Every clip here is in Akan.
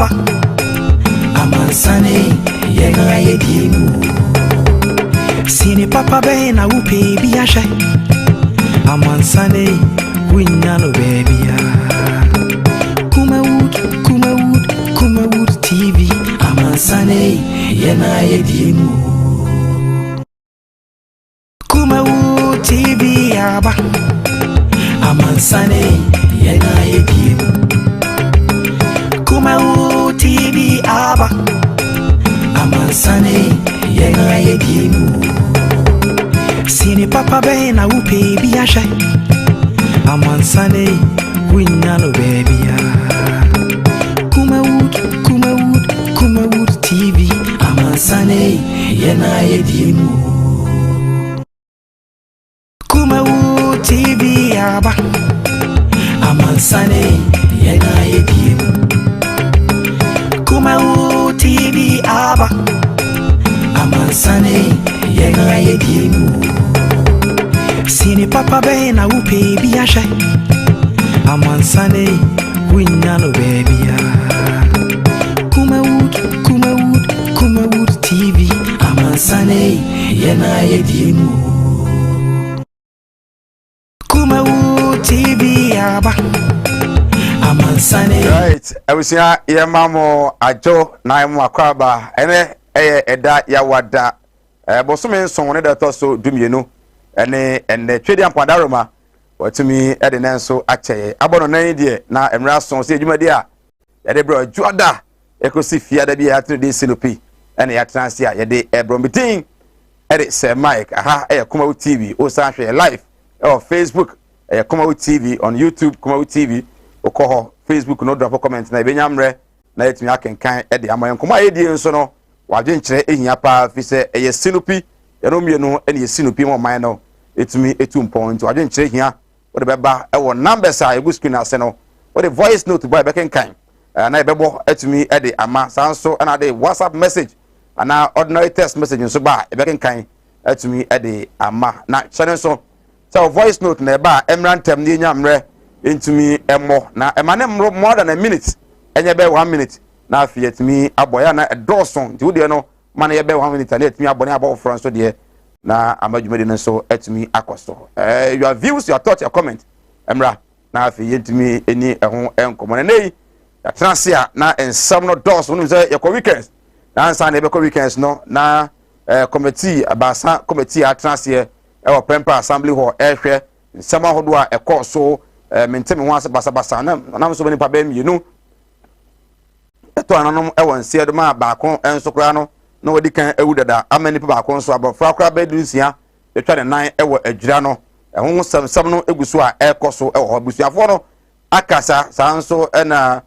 Aba amansane yɛn a yɛdi mu. Sini papa bɛn na wopɛ bi ahwɛ? Amansane wonya no baabia. Kumawood, Kumawood, Kumawood TV. Amansane yɛn a yɛdi mu. Kumawood TV aba. Amansane yɛn a yɛdi mu. Kumawood TV aba. Amansane yɛn a yɛdi mu. Sini papa bɛn na wopɛ bi ahwɛ? Amansane wonya no baabia. Kumawood, Kumawood, Kumawood TV. Amansane yɛn a yɛdi mu. Kumawood TV aba. Amansane yɛn a yɛdi mu. Kumawood TV aba. Amansane yɛn a yɛdi mu. Sini papa bɛn na wopɛ bi ahwɛ? Amansane wonya no baabia. Kumawood, Kumawood, Kumawood TV. Amansane yɛn a yɛdi mu. Kumawood TV aba. Amansane. Right, abusua, yɛma mo adwo na mo akɔ. Ɛnɛ ɛyɛ ɛda Yawada, bosome 7 ne da ɛtɔ so 12, ɛne ɛnɛ Twedi Ampadaroma wɔtumi ɛde ne nso akyɛ yɛ abɔ no nan deɛ na mmerɛ aso sɛ adwumadi a yɛde brɛ Dwoada ɛkɔsi Fiada bi a yɛatene de si no pi ɛne yɛatena ase a yɛde ɛbrɔ mbɛtin ɛde sɛ Mike aha. Ɛyɛ Kumawu TV. Wosan hwɛ live ɛwɔ Facebook, ɛyɛ Kumawu TV, on YouTube, Kumawu TV. Wokɔ hɔ Facebook no, drop comment na ebenya mmerɛ na yɛtumi akenkan ɛde ama yɛn. Nkɔmɔ a yɛdie nso no, wadwenkyerɛ ehia paa, fi sɛ ɛyɛ sinupi yɛn mmienu ɛna yɛ sinupi ma ɔman no etumi etu mpɔn, nti wadwenkyerɛ hia. Wode bɛba ɛwɔ numbers a egu screen ase no. Wode voice note bɔ a, yɛbɛkenkan na yɛbɛbɔ atumi ɛde ama. Saa nso ɛna de WhatsApp message anaa ordinary text message nso ba a, yɛbɛkenkan atumi ɛde ama. Na hyɛ ne nso sɛ voice note na ɛba a, ɛmra ntɛm na yɛnya mmerɛ ntumi ɛmmɔ na ɛma ne mmoro more than a minute, ɛnyɛ bɛyɛ one minute na afei yɛtumi abɔ yɛ na ɛdɔɔso. Nti wodeɛ no ma no yɛbɛyɛ one minute a, na yɛtumi abɔ ne abɔ foforɔ nso deɛ na ama dwumadi no nso atumi akɔ so. Your views, your thoughts, your comment ɛmra na afei yɛntumi ɛni ɛho nkɔmmɔ. Na ne yi yɛatena ase a na nsɛm no dɔɔso. Wonim sɛ yɛkɔ weekends na ansa na yɛbɛkɔ weekends no na committee abaasa, committee a atena aseɛ ɛwɔ Prempeh Assembly Hall ɛrehwɛ nsɛm ahodoɔ a ɛkɔɔ so. Mente me ho ase basabasa na nam so nipa bɛyɛ mmienu ɛtɔ ananom ɛwɔ nseɛ do ma baako nso koraa no na wɔdi kan awu dada ama nipa baako nso abɔfra koraa bɛyɛ 16 atwa ne nan ɛwɔ Adwira no. Ɛho nsɛmsɛm no egu so a ɛrekɔ so ɛwɔ hɔ. Abusuafoɔ no akasa saa nso, ɛna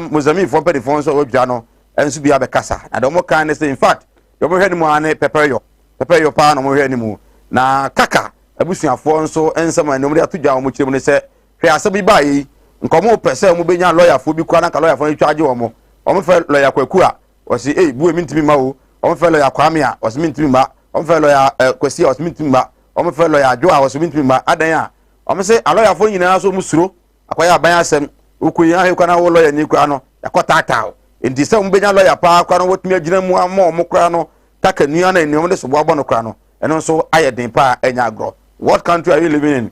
mozamifoɔ mpanimfoɔ nso a wɔadwira no nso bi abɛkasa. Na deɛ wɔn kan ne sɛ, in fact, deɛ wɔn hwɛ ne mu ara ne pɛpɛyɔ pɛpɛyɔ paa na wɔn hwɛ ne mu. Na kaka abusuafoɔ nso nsɛm a wɔde ato dwa a wɔn kyerɛ mu ne sɛ, hwɛ, asɛm bi baa yi, nkɔmɔ pɛ sɛ wɔn bɛnya lɔyafoɔ bi kora na nka lɔyafoɔ no twa agye wɔn. Wɔn fɛ lɔya Kwaku a, wɔsi ei bue mi ntumi ma o. Wɔn fɛ lɔya Kwame a, wɔsi mi ntumi ma. Wɔn fɛ lɔya Kwasi a, wɔsi mi ntumi ma. Wɔn fɛ lɔya Adwo a, wɔsi mi ntumi ma. Adan a wɔn sɛ alɔyafoɔ nyinaa so wɔn suro akɔyɛ aban asɛm wokɔ yi ahwɛ kwan a wɔ lɔya ni kora no yɛkɔ taataa o. Nti sɛ wɔn bɛnya lɔya paa kora no, wɔtumi agyina mu ama wɔn kora no taka nua na nneɛma de so boabɔ no kora no, ɛno nso ayɛ den paa, ɛnya agorɔ. What country are you living in?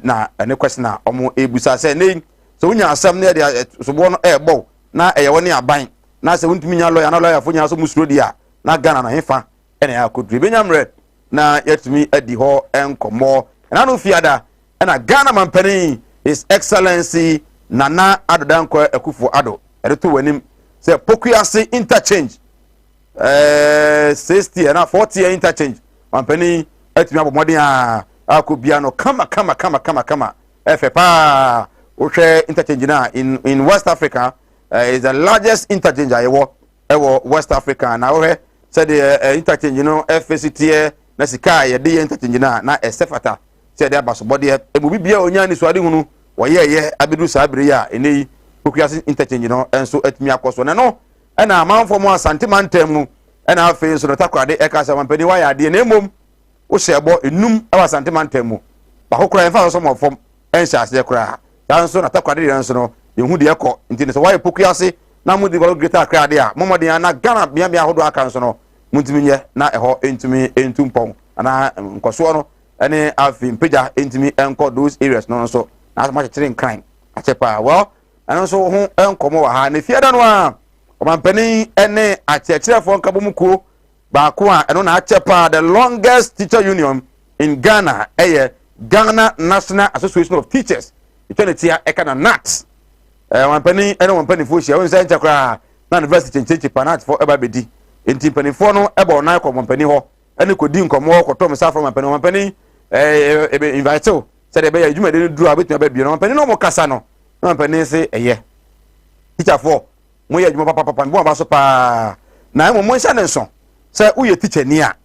Na ɛne question a wɔn ebusa sɛ ne sɛ wonya asɛm ne yɛde soboɔ no ɛɛbɔ na ɛyɛ wɔ ne aban na sɛ wontumi nya lɔya na lɔyafo nyinaa so mu suro di a, na Ghana na hefa ɛna yɛ akɔduru? Ebenya mmerɛ na yɛtumi adi hɔ nkɔmmɔ. Ɛna no Fiada ɛna Ghana mampanin, His Excellency Nana Addo Dankwa Akufo Addo, ɛde to w'anim sɛ Pokuase Interchange 60 ɛna 40 interchange, mampanin atumi abɔ mmɔden a akɔ bia no kama kama kama kama kama, ɛfɛ paa. Wohwɛ interchange na in West Africa, is the largest interchange a yɛwɔ ɛwɔ West Africa. Na wohwɛ sɛdeɛ interchange no ɛfɛ si teɛ na sika a yɛde yɛ interchange no a, na ɛsɛ fata sɛ yɛde abasobɔdeɛ emu bi bia onya nisuade hunu wɔyɛɛyɛ abɛduru saa bere yi a ɛnɛ yi Pokuase Interchange no nso atumi akɔ so. Na no ɛna amanfoɔ mu Asante mantam mu, ɛna afei nso no Takorade ɛka sɛ mampanin wayɛ adeɛ, na mmom wohyɛ ɛbɔ enum ɛwɔ Asante mantam mu, baako koraa yɛmfa sɔsɔ mɔ fam ɛnhyɛ aseɛ koraa. Saa nso na Takorade deɛ nso no yɛhu deɛ ɛkɔ. Nti no sɛ wayɛ Pokuase Na mo develop Greater Accra de a, mo mmɔden a na Ghana beabea ahodoɔ aka nso no, montumi nyɛ na ɛhɔ ntumi ntu mpɔn anaa nkɔsoɔ no ne afei mpagya ntumi nkɔ those areas no nso na asɛm akyekyere Nkran akyɛ paa. Well, ɛno nso ho nkɔmmɔ wɔ ha. Ne fiada no a ɔmampanin ne akyerɛkyerɛfoɔ nkabom kuo baako a ɛno na akyɛ paa, the longest teacher union in Ghana, ɛyɛ Ghana National Association of Teachers, ɛtwa ne tia ɛka na GNAT. Ɔmampanin ne wɔn mpanimfoɔ hyia wɔn nsa nkyɛ koraa na university kyɛnkyɛnkyɛ pa GNAT foɔ ɛba bɛdi, nti mpanimfoɔ no ɛbɔ ɔnan kɔ ɔmampanin hɔ ɛne kɔdi nkɔmmɔ, kɔtɔ mo sa frɛ ɔmampanin. Ɔmampanin ɛbɛ invite wo sɛdeɛ ɛbɛyɛ adwumaden no duru a wobɛtumi aba bio. Na ɔmampanin no ɔmo kasa no, na ɔmampanin se ɛyɛ tikyafoɔ, moyɛ adwuma papapapa, mbɔ aba so paa, na mmom monhyɛ ne nso sɛ woyɛ tikyani a,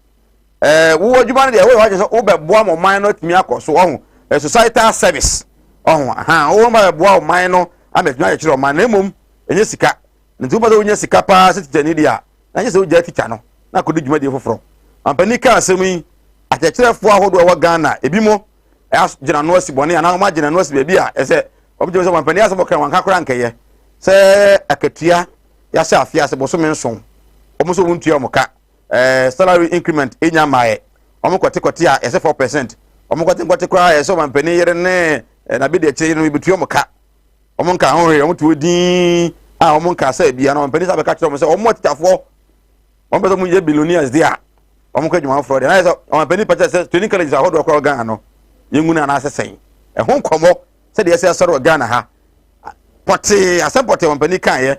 wowɔ adwuma no deɛ, woyɛ wagye sɛ wobɛboa mo ɔman no atumi akɔ so. Ɔho societal service, ɔho aha wowɔ ma bɛboa ɔman no ama atumi ayɛkyerɛ ɔman, na mmom ɛnyɛ sika. Nti wopɛ sɛ wonya sika paa sɛ tikyani deɛ a, na nyɛ sɛ wogyaa tikya no na akɔdi dwumadie foforɔ. Mampanin ka asɛm yi, akyerɛkyerɛfoɔ ahodoɔ a ɛwɔ Ghana ebi mo gyina no asi bɔne anaa wɔn agyina no asi baabi a ɛsɛ wɔn gyina sɛ mampanin asɛm ɔka wɔn kakora nkɛyɛ sɛ akatua yɛahyɛ afe ase bosome 7, wɔn nso wɔn ntua wɔn ka, salary increment enya mmaeɛ. Wɔn kɔte a yɛsɛ 4%, wɔn kɔte kɔte koraa yɛsɛ ɔmampanin yere ne n'abedi akyire yere no ebetua wɔn ka. Wɔn nka ho hwee, wɔn te hɔ din a wɔn nka sɛ bia na ɔmampanin sɛ abɛka kyerɛ wɔn sɛ wɔn atikyafoɔ, wɔn pɛ sɛ wɔn yɛ billionaires deɛ a, wɔn kɔ adwuma foforɔ deɛ. Na yɛ sɛ ɔmampanin pɛkyɛ sɛ training colleges ahodoɔ koraa Ghana no yɛngu no anaasɛ sɛn. Ɛho nkɔmmɔ sɛdeɛ ɛsɛ asɔre wɔ Ghana ha pɔtee, asɛm pɔtee ɔmampanin kaeɛ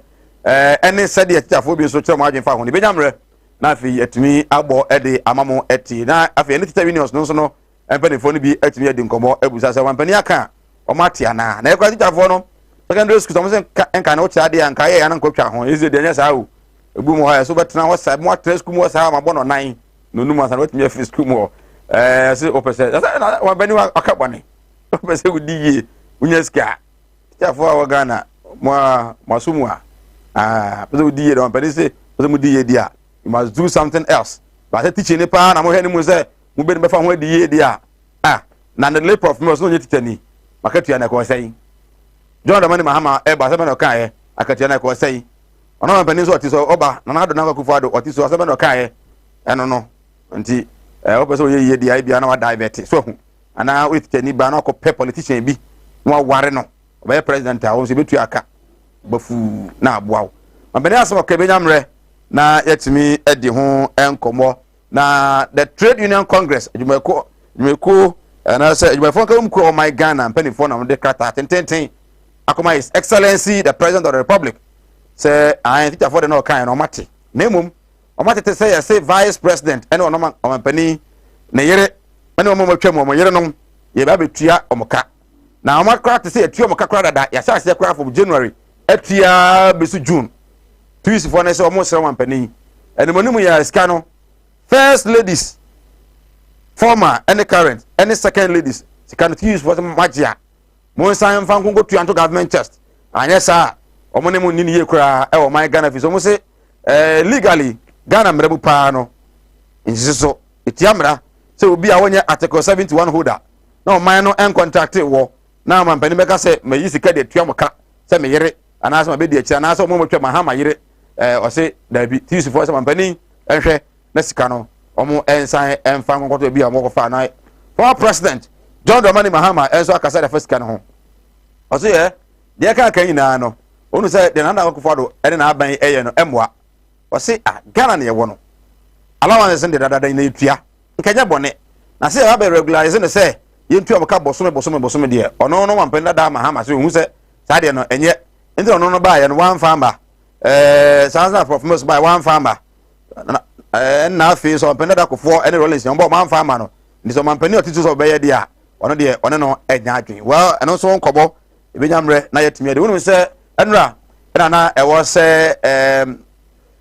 ɛne sɛdeɛ tikyafoɔ bi nso kyerɛ wɔn adwene fa ho no, ebɛnya mmerɛ na afei yɛtumi abɔ ɛde ama mo ɛte. Na afei ɛne teacher unions no nso no mpanimfoɔ no bi atumi adi nkɔmmɔ abusa sɛ ɔmampanin aka a wɔn ate anaa. Na ɛkora tikyafoɔ no secondary school wɔn sɛ nka nka na wokyerɛ adeɛ a nka yɛ ya na nkɔtwa ho ɛsɛ deɛ nyɛ saa o. Ebi mu hɔ a yɛsɛ wobɛtena hɔ saa mo atena sukuu mu hɔ saa ma bɔ no nan na onum ansa na watumi afiri sukuu mu hɔ. Sɛ wɔpɛ sɛ ɛsɛ na ɔmampanin aka bɔne, wɔpɛ sɛ wodi yie, wonya sika, tikyafoɔ a wɔ Ghana mo a mo aso mu a aa pɛ sɛ wodi yie na ɔmampanin sɛ pɛ sɛ mo di yie di a, you must do something else. Baasɛ teaching ne paa na mohwɛ ne mu sɛ mo bɛ ne bɛfa ho adi yie di a, ah, na ne late Prof Mills na ɔnyɛ teacher ni, makatua na ɛkɔɔ sɛn? John Dramani Mahama ɛba asɛm na ɔkaeɛ, akatua na ɛkɔɔ sɛn? Ɔno ɔmampanin nso ɔte so ɔba Nana Addo Dankwa Akufo Addo ɔte so, asɛm na ɔkaeɛ ɛno no. Nti wopɛ sɛ ɔyɛ yie deɛ, ebia na wadae bɛte so ahu anaa woyɛ teacher ni ba na wakɔpɛ politician bi na waware no, ɔbɛyɛ president a, wɔn nso ebetua aka bafuu na aboa wo. Mampanin asɛm ɔka, ebenya mmerɛ na yɛtumi adi ho nkɔmmɔ. Na the Trade Union Congress adwumayɛkuo anaasɛ adwumayɛfoɔ nka wɔn kuo ɔman Ghana mpanimfoɔ na wɔde krataa tententen akɔma His Excellency the President of the Republic sɛ ahan tikyafoɔ de na ɔkan na ɔmate, na mmom ɔmatete sɛ yɛse Vice President ɛne ɔno ɔmampanin ne yere ɛne wɔn a wɔatwa mu wɔn yerenom yɛbɛ abɛtua wɔn ka, na wɔn akora te sɛ yɛtua wɔn ka koraa dada, yɛahyɛ aseɛ koraa from January atua bɛsi June. Tuisifoɔ no sɛ wɔn srɛ wɔn mpanin ɛnum yɛ sika no, first ladies former ɛne current ɛne second ladies sika no, tuisifoɔ sɛ mo agye a, mo nsan mfa nkonko tua nto government chest, anyɛ saa wɔn ne mo nni ne yie koraa ɛwɔ ɔman Ghana fi so. Wɔn sɛ legally Ghana mmerɛ mu paa no nsisi so etia mmara sɛ obi a wɔnyɛ Article 71 holder na ɔman no ncontract wɔ na ɔmampanin bɛka sɛ mayi sika de atua mo ka sɛ me yere anaasɛ ma bɛdi akyire anaasɛ ɔmo mɔtwa ma ha ma yere. Ɔse daabi, tiisifoɔ sɛ mampanin nhwɛ na sika no ɔmo nsan mfa nkɔkɔtɔ bi a ɔmo kɔfa. Na former President John Dramani Mahama nso akasa de afa sika no ho. Ɔso yɛ deɛ ɛka aka nyinaa no, ɔnu sɛ deɛ Nana Akufo Addo ɛne n'aban ɛyɛ no ɛmmoa. Ɔse ah, Ghana ne yɛwɔ no, allowance no deɛ dadada na yɛtua, nkɛnyɛ bɔne na sɛ yɛba bɛ regularize no sɛ yɛntua mo ka bosome bosome bosome deɛ. Ɔno no wampɛn dada Mahama sɛ ohun sɛ saa deɛ no ɛnyɛ, nti na ɔno no baayɛ no wamfa amba. Saa nso na Prof Mills baayɛ wamfa amba. Ɛna afei nso ɔmampanin dada Kufuor ɛne Rawlings wɔn bɔ ɔmamfa ama no. Nti sɛ ɔmampanin ɔte so sɛ ɔbɛyɛ deɛ a, ɔno deɛ ɔne no ɛnya adwene. Well, ɛno nso nkɔbɔ ebenya mmerɛ na yɛtumi ɛde wɔn sɛ ɛnura ɛna na ɛwɔ sɛ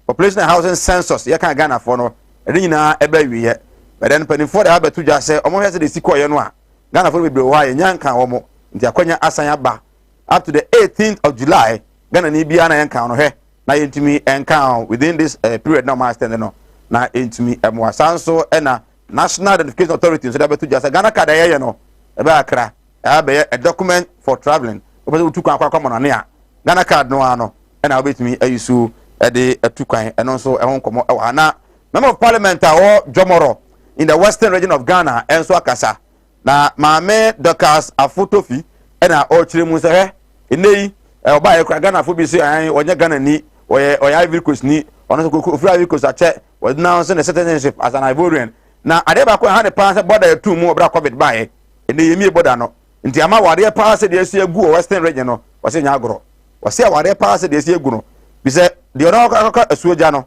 Population and Housing Census yɛka Ghanafoɔ no ɛde nyinaa ɛbɛ awieɛ bɛdɛ no, mpanimfoɔ de abɛto dwa sɛ wɔn hwɛ sɛ de si kɔɔyɛ no a, Ghanafoɔ no bebree wɔ hɔ a yɛnya nka wɔn, nti akɔnya asan aba up to the 18th of July. Ghana ni biara na yɛnka no hwɛ na yɛntumi nka within this period na wɔn extend no na yɛntumi ɛmoa. Saa nso ɛna National Identification Authority nso de abɛto dwa sɛ Ghana Card a yɛyɛ no ɛbɛ akra ɛbɛyɛ a document for travelling. Wopɛ sɛ wotu kwan akɔ akɔmɔnane a, Ghana Card no ara no. ɛna wobɛtumi ayi so ɛde atu kwan. Ɛno nso ɛho nkɔmmɔ ɛwɔ ha. Na Member of Parliament a ɔwɔ Jomoro in the Western Region of Ghana ɛnso akasa, na Maame Dorcas Afotofi ɛna ɔrekyerɛ mu sɛ, hwɛ, ɛnɛ yi ɔbaa yɛ kora Ghanafo bi so ɛn ɔnyɛ Ghana ni, ɔyɛ Ivory Coast ni. Ɔno nso ofiri Ivory Coast akyɛ, wɔde na nso ne citizenship as an Ivorian. Na adeɛ baako ɛha ne paa sɛ border yɛtu mu ɔbɛrɛ COVID baeɛ, ɛnɛ yɛmie border no, nti ama awareɛ paa sɛ deɛ esi egu wɔ Western Region no. Wɔsɛ nya agorɔ, wɔsɛ awareɛ paa sɛ deɛ esi egu no bi sɛ deɛ ɔno akɔkɔ asuo gya no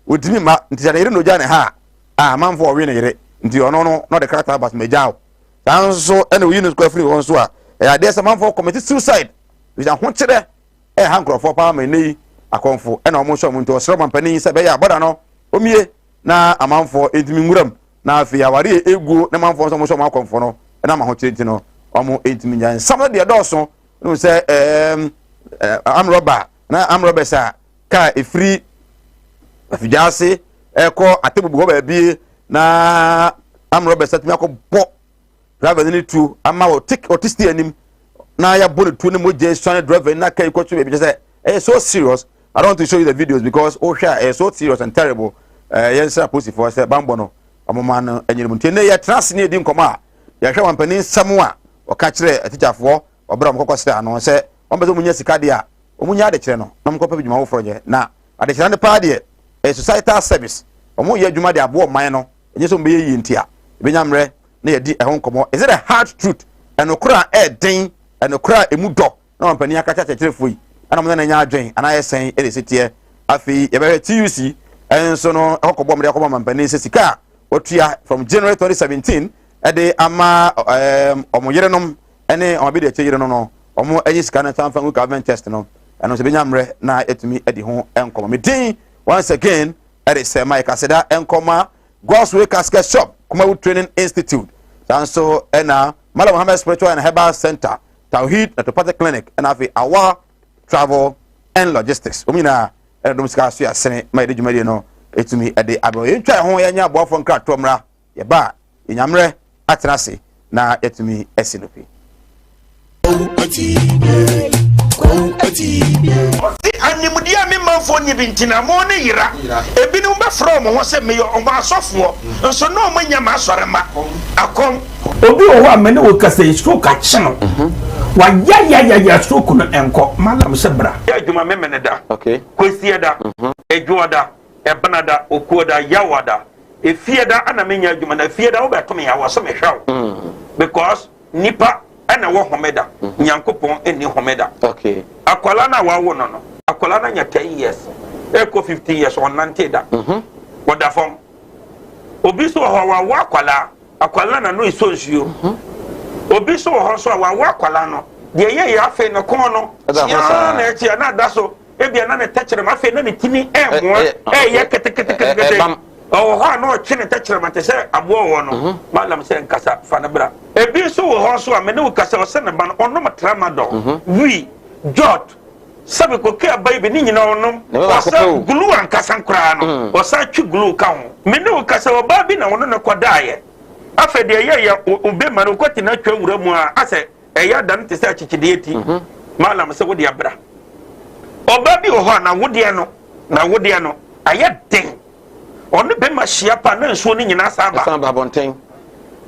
otimi ma, nti sɛ ne yere na ogya ne ha a, amanfo ɔwe ne yere, nti ɔno no na ɔde krataa ba so mɛgya o. Saa nso ɛna oyi no kɔ afiri hɔ nso a, ɛyɛ adeɛ sɛ amanfo commit suicide bi ahokyerɛ ɛha nkurɔfoɔ paa ma ɛnɛ yi akɔnfo ɛna wɔn nso wɔn. Nti ɔsrɛ ɔmampanin sɛ bɛyɛ abɔda no omie na amanfoɔ ntumi nwuram, na afei awareɛ eguo na amanfoɔ nso wɔn nso wɔn akɔnfo no ɛnam ahokyerɛ nti no wɔn ntumi nya nsɛm no deɛ dɔɔso ɛnu sɛ ɛɛm ɛɛ amrɔba na amrɔbɛs a kaa efiri afidie ɛkɔ atebubu hɔ baabi na amrɔbɛs atumi akɔ bɔ driver no ne tuo ama ɔte ɔte steer anim na yɛabɔ ne tuo ne mogya esuane driver na kaa ekɔ so baabi kyɛ sɛ ɛyɛ so serious. I don't want to show you the videos because wohwɛ a, ɛyɛ so serious and terrible. Yɛn nsra polisifoɔ sɛ bambɔ no ɔmoma no anyere mu. Nti ɛnɛ yɛtena ase ne yɛdi nkɔmɔ a yɛhwɛ wɔn panin nsɛm a ɔka kyerɛ atikyafoɔ ɔbrɛ wɔn kɔkɔ srɛ ano sɛ wɔn bɛ sɛ wɔn nya sika deɛ a, wɔn nya adekyerɛ no na wɔn kɔpɛ dwuma foforɔ nyɛ, na adekyerɛ no paa deɛ ɛyɛ societal service, wɔn yɛ adwuma de aboɔ ɔman no, ɛnyɛ sɛ wɔn bɛyɛ yie. Nti a ebɛnya mmerɛ na yɛdi ɛho nkɔmɔ. Is it a hard truth, ɛnokora a ɛɛden, ɛnokora a emu dɔ na wɔn panin aka kyerɛ akyerɛkyerɛfoɔ yi ɛna wɔn nana nya adwen anaa ɛsɛn ɛna esi teɛ? Afei yɛbɛhwɛ TUC ɛnso no ɛkɔkɔbɔ wɔn de akɔbɔ ɔman sɛ sika a wɔtua from January 2017 ɛde ama wɔn yerenom ɛne wɔn abedi akyire yerenom no, wɔn anyi sika no sanfa ngu government chest no. Ɛno nso bɛnya mmerɛ na ɛtumi ɛdi ho nkɔmɔ. Me din once again ɛde sɛ Mike Aseda nkɔma Godsway Casket Shop, Kumawu Training Institute, saa nso ɛna Malam Muhammed Spiritual and Herbal Center, Tawhid Naturopathic Clinic, ɛna afei Awa Travel and Logistics. Wɔn nyinaa ɛna dɔm sika so yɛasene ma yɛde dwumadie no ɛtumi ɛde abɛn. Yɛntwa ɛho yɛnyɛ aboafoɔ nkratoɔ mmra, yɛba a yɛnyammerɛ atena ase na yɛtumi asi no pi. Ɔse animdeɛ a me manfoɔ nni bi nti na mo ne yera. Ebinom bɛfrɛ wɔn ho sɛ meyɛ wɔn asɔfoɔ, nso na wɔn anya m'asɔre ma akɔm. Obi wɔ hɔ a mene wo kasa yi, stroke akye no, wayayayaya, stroke no ɛnkɔ. Malam sɛ bra. Yɛ adwuma memene da, kwasie da, adwoɔ da, ɛbena da, okuo da, yawa da, efie da ana menya adwuma. Na efie da wobɛto me a, wɔ so mehwɛ wo because nipa ɛna ɛwɔ homeda, Nyankopɔn ɛnni homeda. Akwala no a wawo no, akwala no anya 10 years ɛkɔ 15 years, ɔnante da, ɔda fam. Obi nso wɔ hɔ a wawo akwala, akwala na no esɔ nsuo. Obi nso wɔ hɔ nso a wawo akwala no deɛ ɛyɛ yɛ, afei ne kɔn no kyia na ɛkyia na ada so, ebia na ne tɛkyerɛma afei na ne tini ɛɛmoa ɛɛyɛ keteketekete. Ɔwɔ hɔ a na ɔtwe ne tɛkyerɛma te sɛ aboa wɔ no. Malam sɛ nkasa fa ne bra. Ebi nso wɔ hɔ nso a mene wo kasa, ɔsɛ ne ba no ɔnom tramadol, wii, jot, sɛbi koke aba yi bi ne nyinaa ɔnom, ɔsɛ glue ankasa koraa no ɔsan twe glue ka ho. Mene wo kasa, ɔbaa bi na ɔno ne kɔdaayɛ, afei deɛ ɛyɛ yɛ obe ma no kɔte na atwa wura mu a asɛ ɛyɛ ada no te sɛ akyekyedeɛ ti. Malam sɛ wode abra. Ɔbaa bi wɔ hɔ a na wodeɛ no ayɛ den, ɔne bɛma hyia pa na nsuo no nyinaa san ba. Ɛsan ba abɔnten.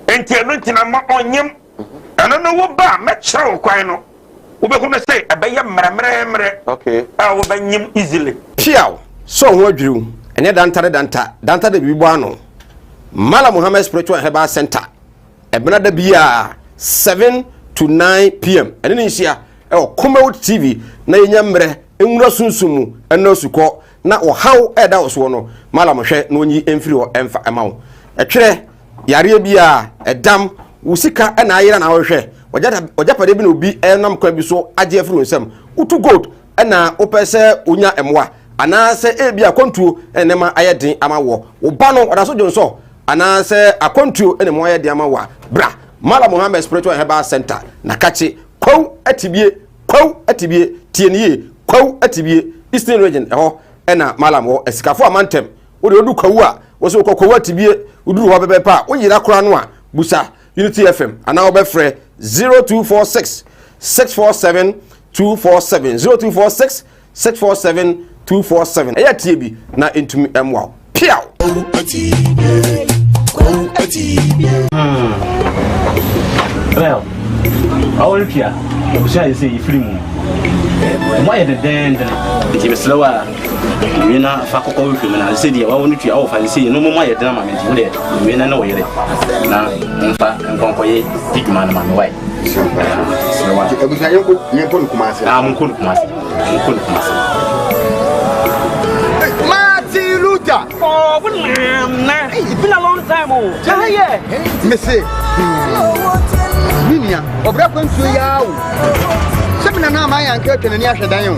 Nti ɛno nti na ma ɔnyem ɛno no, wo ba a mɛkyerɛ wo kwan no, wobɛhu no sɛ ɛbɛyɛ mmerɛmmerɛmmerɛ a wobɛnyem easily. Piaw sɛ ɔho adwiriw, ɛnyɛ danta de danta danta de biribi bɔ ano. Mala Muhammed Spiritual and Herbal Center, ɛbena da biara 7 to 9 p.m. ɛne ne nhyia ɛwɔ Kumawood TV na yɛnya mmerɛ nwura sunsum mu ɛna asukɔ na ɔhaw ɛda wɔ soɔ no. Malam hwɛ na ɔnyi mfiri hɔ ɛmfa ɛma wo. Ɛtwerɛ yareɛ biara ɛdam wo sika ɛna ayera na wɔhwɛ ɔgyapadeɛ bi na obi ɛnam kwan bi so agye afiri wo nsam, wotu gold ɛna wopɛ sɛ wonya mmoa, anaasɛ ebi akwantuo ɛna nneɛma ayɛ den ama wɔ wo ba no ɔda so dwonsɔ, anaasɛ akwantuo ɛna mu ayɛ den ama wɔ a, bra Mala Muhammed Spiritual and Herbal Center na kakye Kwawu Atibie. Kwawu Atibie, tie ne yie, Kwawu Atibie, Eastern Region, ɛhɔ ɛna Malam wɔ asikafo amantam. Wode wodu Kwawu a, wɔsɛ wokɔ Kwawu Atibie, woduru hɔ pɛpɛpɛ a, woyera koraa no a, busa Unity FM anaa wobɛfrɛ 0246 647 247, 0246. 647 247. Ɛyɛ tie bi na ɛntumi mmoa wo. Piaw! Well, awɔre tua abusua yɛ sɛ yɛfiri mu mu ayɛ dendenden nti mesrɛ wo a nwie na fa kɔkɔ hwehwɛ mu na sɛ deɛ wawo no tua wɔfa sɛ no mu ayɛ den ama me nti wodeɛ nwie na ne wo yere na momfa nkɔnkɔyɛ di dwuma no ma me wae. Abusua yɛnkɔ yɛnkɔ no Kumasi. Ah, monkɔ no Kumasi. Monkɔ no Kumasi. Martin Luther. Oh, what na? Hey, it's been a long time, oh. Yeah, yeah. Me say, me nua, ɔbrɛ kwantuo yi ara o. Sɛ me nana ama yɛn anka atwa n'ani ahwɛ dan o.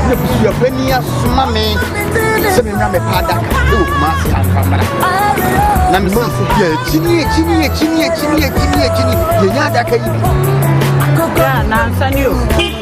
Na busuapani asoma me sɛ memmra mɛpa adaka ɛwɔ Kumasi ha mfa mmra. Na me se yɛ akyini akyini akyini akyini akyini akyini yɛnya adaka yi bi. Nansa ni o.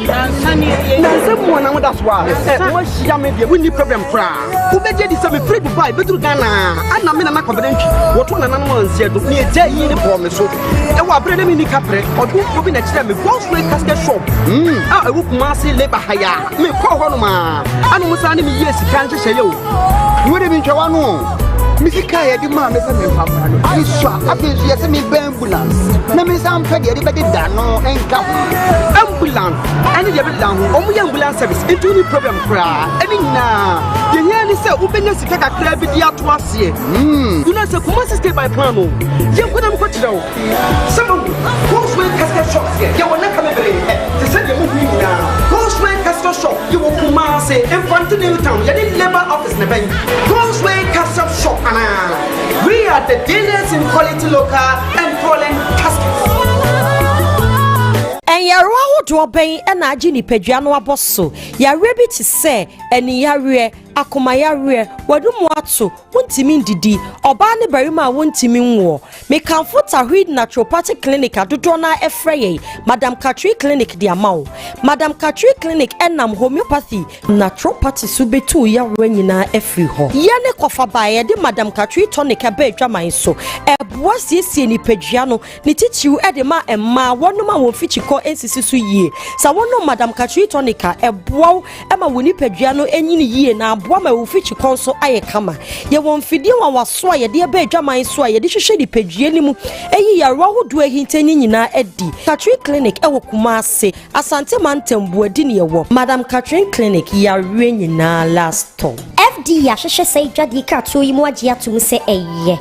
Nansa ni. Nansa mu wɔn ahoda so a ɛ wɔahyia me deɛ wonni problem koraa. Wobɛgye di sɛ mefiri Dubai bɛduru Ghana ana me nana Kwabena Ntwi wɔto nananom ansia do ne ɛgya yi ne bɔɔ me so. Ɛwɔ aberɛ na menni kaprɛ ɔdomfoɔ bi na kyerɛ me God's Way Casket Shop a ɛwɔ Kumasi Labour ha yi a mekɔɔ hɔ nom a ana mo saa ne meyɛɛ sika nhyehyɛeɛ o. Wo de mentwa w'ano o. Me sika a yɛde maa me sɛ memfa mmra no, mesua. Afei nso yɛsɛ mebɛ ambulance na mensan mpɛ deɛ yɛde bɛdeda no nka ho. Ambulance ɛne deɛ bɛdeda ho, wɔn yɛ ambulance service nti wonni problem koraa. Ɛne nyinaa deɛ hia ne sɛ wobɛnya sika kakra bi de ato aseɛ. You know sɛ Kumasi stay by plan o. Yɛnkɔ na mekɔkyerɛ wo. Sɛ moahu, Goldway Casket Shop deɛ, yɛwɔ nnaka bebree ɛ, te sɛ deɛ mohu yi nyinaa. Goldway Casket Shop, yɛwɔ Kumasi, Mfante New Town, yɛne Labour Office na ɛbɛn. Goldway Casket Shop anaa? We are the dealers in quality local and foreign caskets. Nyarewa ahodoɔ bɛn na agye nipadua no abɔ so? Yareɛ bi te sɛ aniyareɛ, akomayareɛ, w'anomu ato, wontumi ndidi, ɔbaa ne barima a wontumi nwoɔ. Mekamfo Tawheed Naturopathic Clinic a dodoɔ no ara frɛ yɛn Madam Katri Clinic de ama wo. Madam Katri Clinic nam homeopathy, naturopathy so bɛtu wo yareɛ nyinaa afiri hɔ. Yɛne kɔfaba a yɛde Madam Katri Tonic ba adwaman so. Ɛboa siesie nipadua no, ne titiriw de ma mmaa, wɔnom a wɔn fikyikɔ nsisi so yie. Sɛ wonom Madam Katri Tonic a, ɛboa wo ma wo nipadua no nyini yie na aboa ma wo fikyikɔ nso ayɛ kama. Yɛwɔ mfidie nwanwaso a yɛde ɛba adwaman so a yɛde hwehwɛ nipadua no mu yi yarewa ahodoɔ ahinta no nyinaa adi. Catherine Clinic wɔ Kumasi, Asante Mantam, Buadi ne yɛwɔ. Madam Catherine Clinic, yareɛ nyinaa last stop. FDA ahwehwɛ saa adwadie kratoɔ yi mu agye atom sɛ ɛyɛ.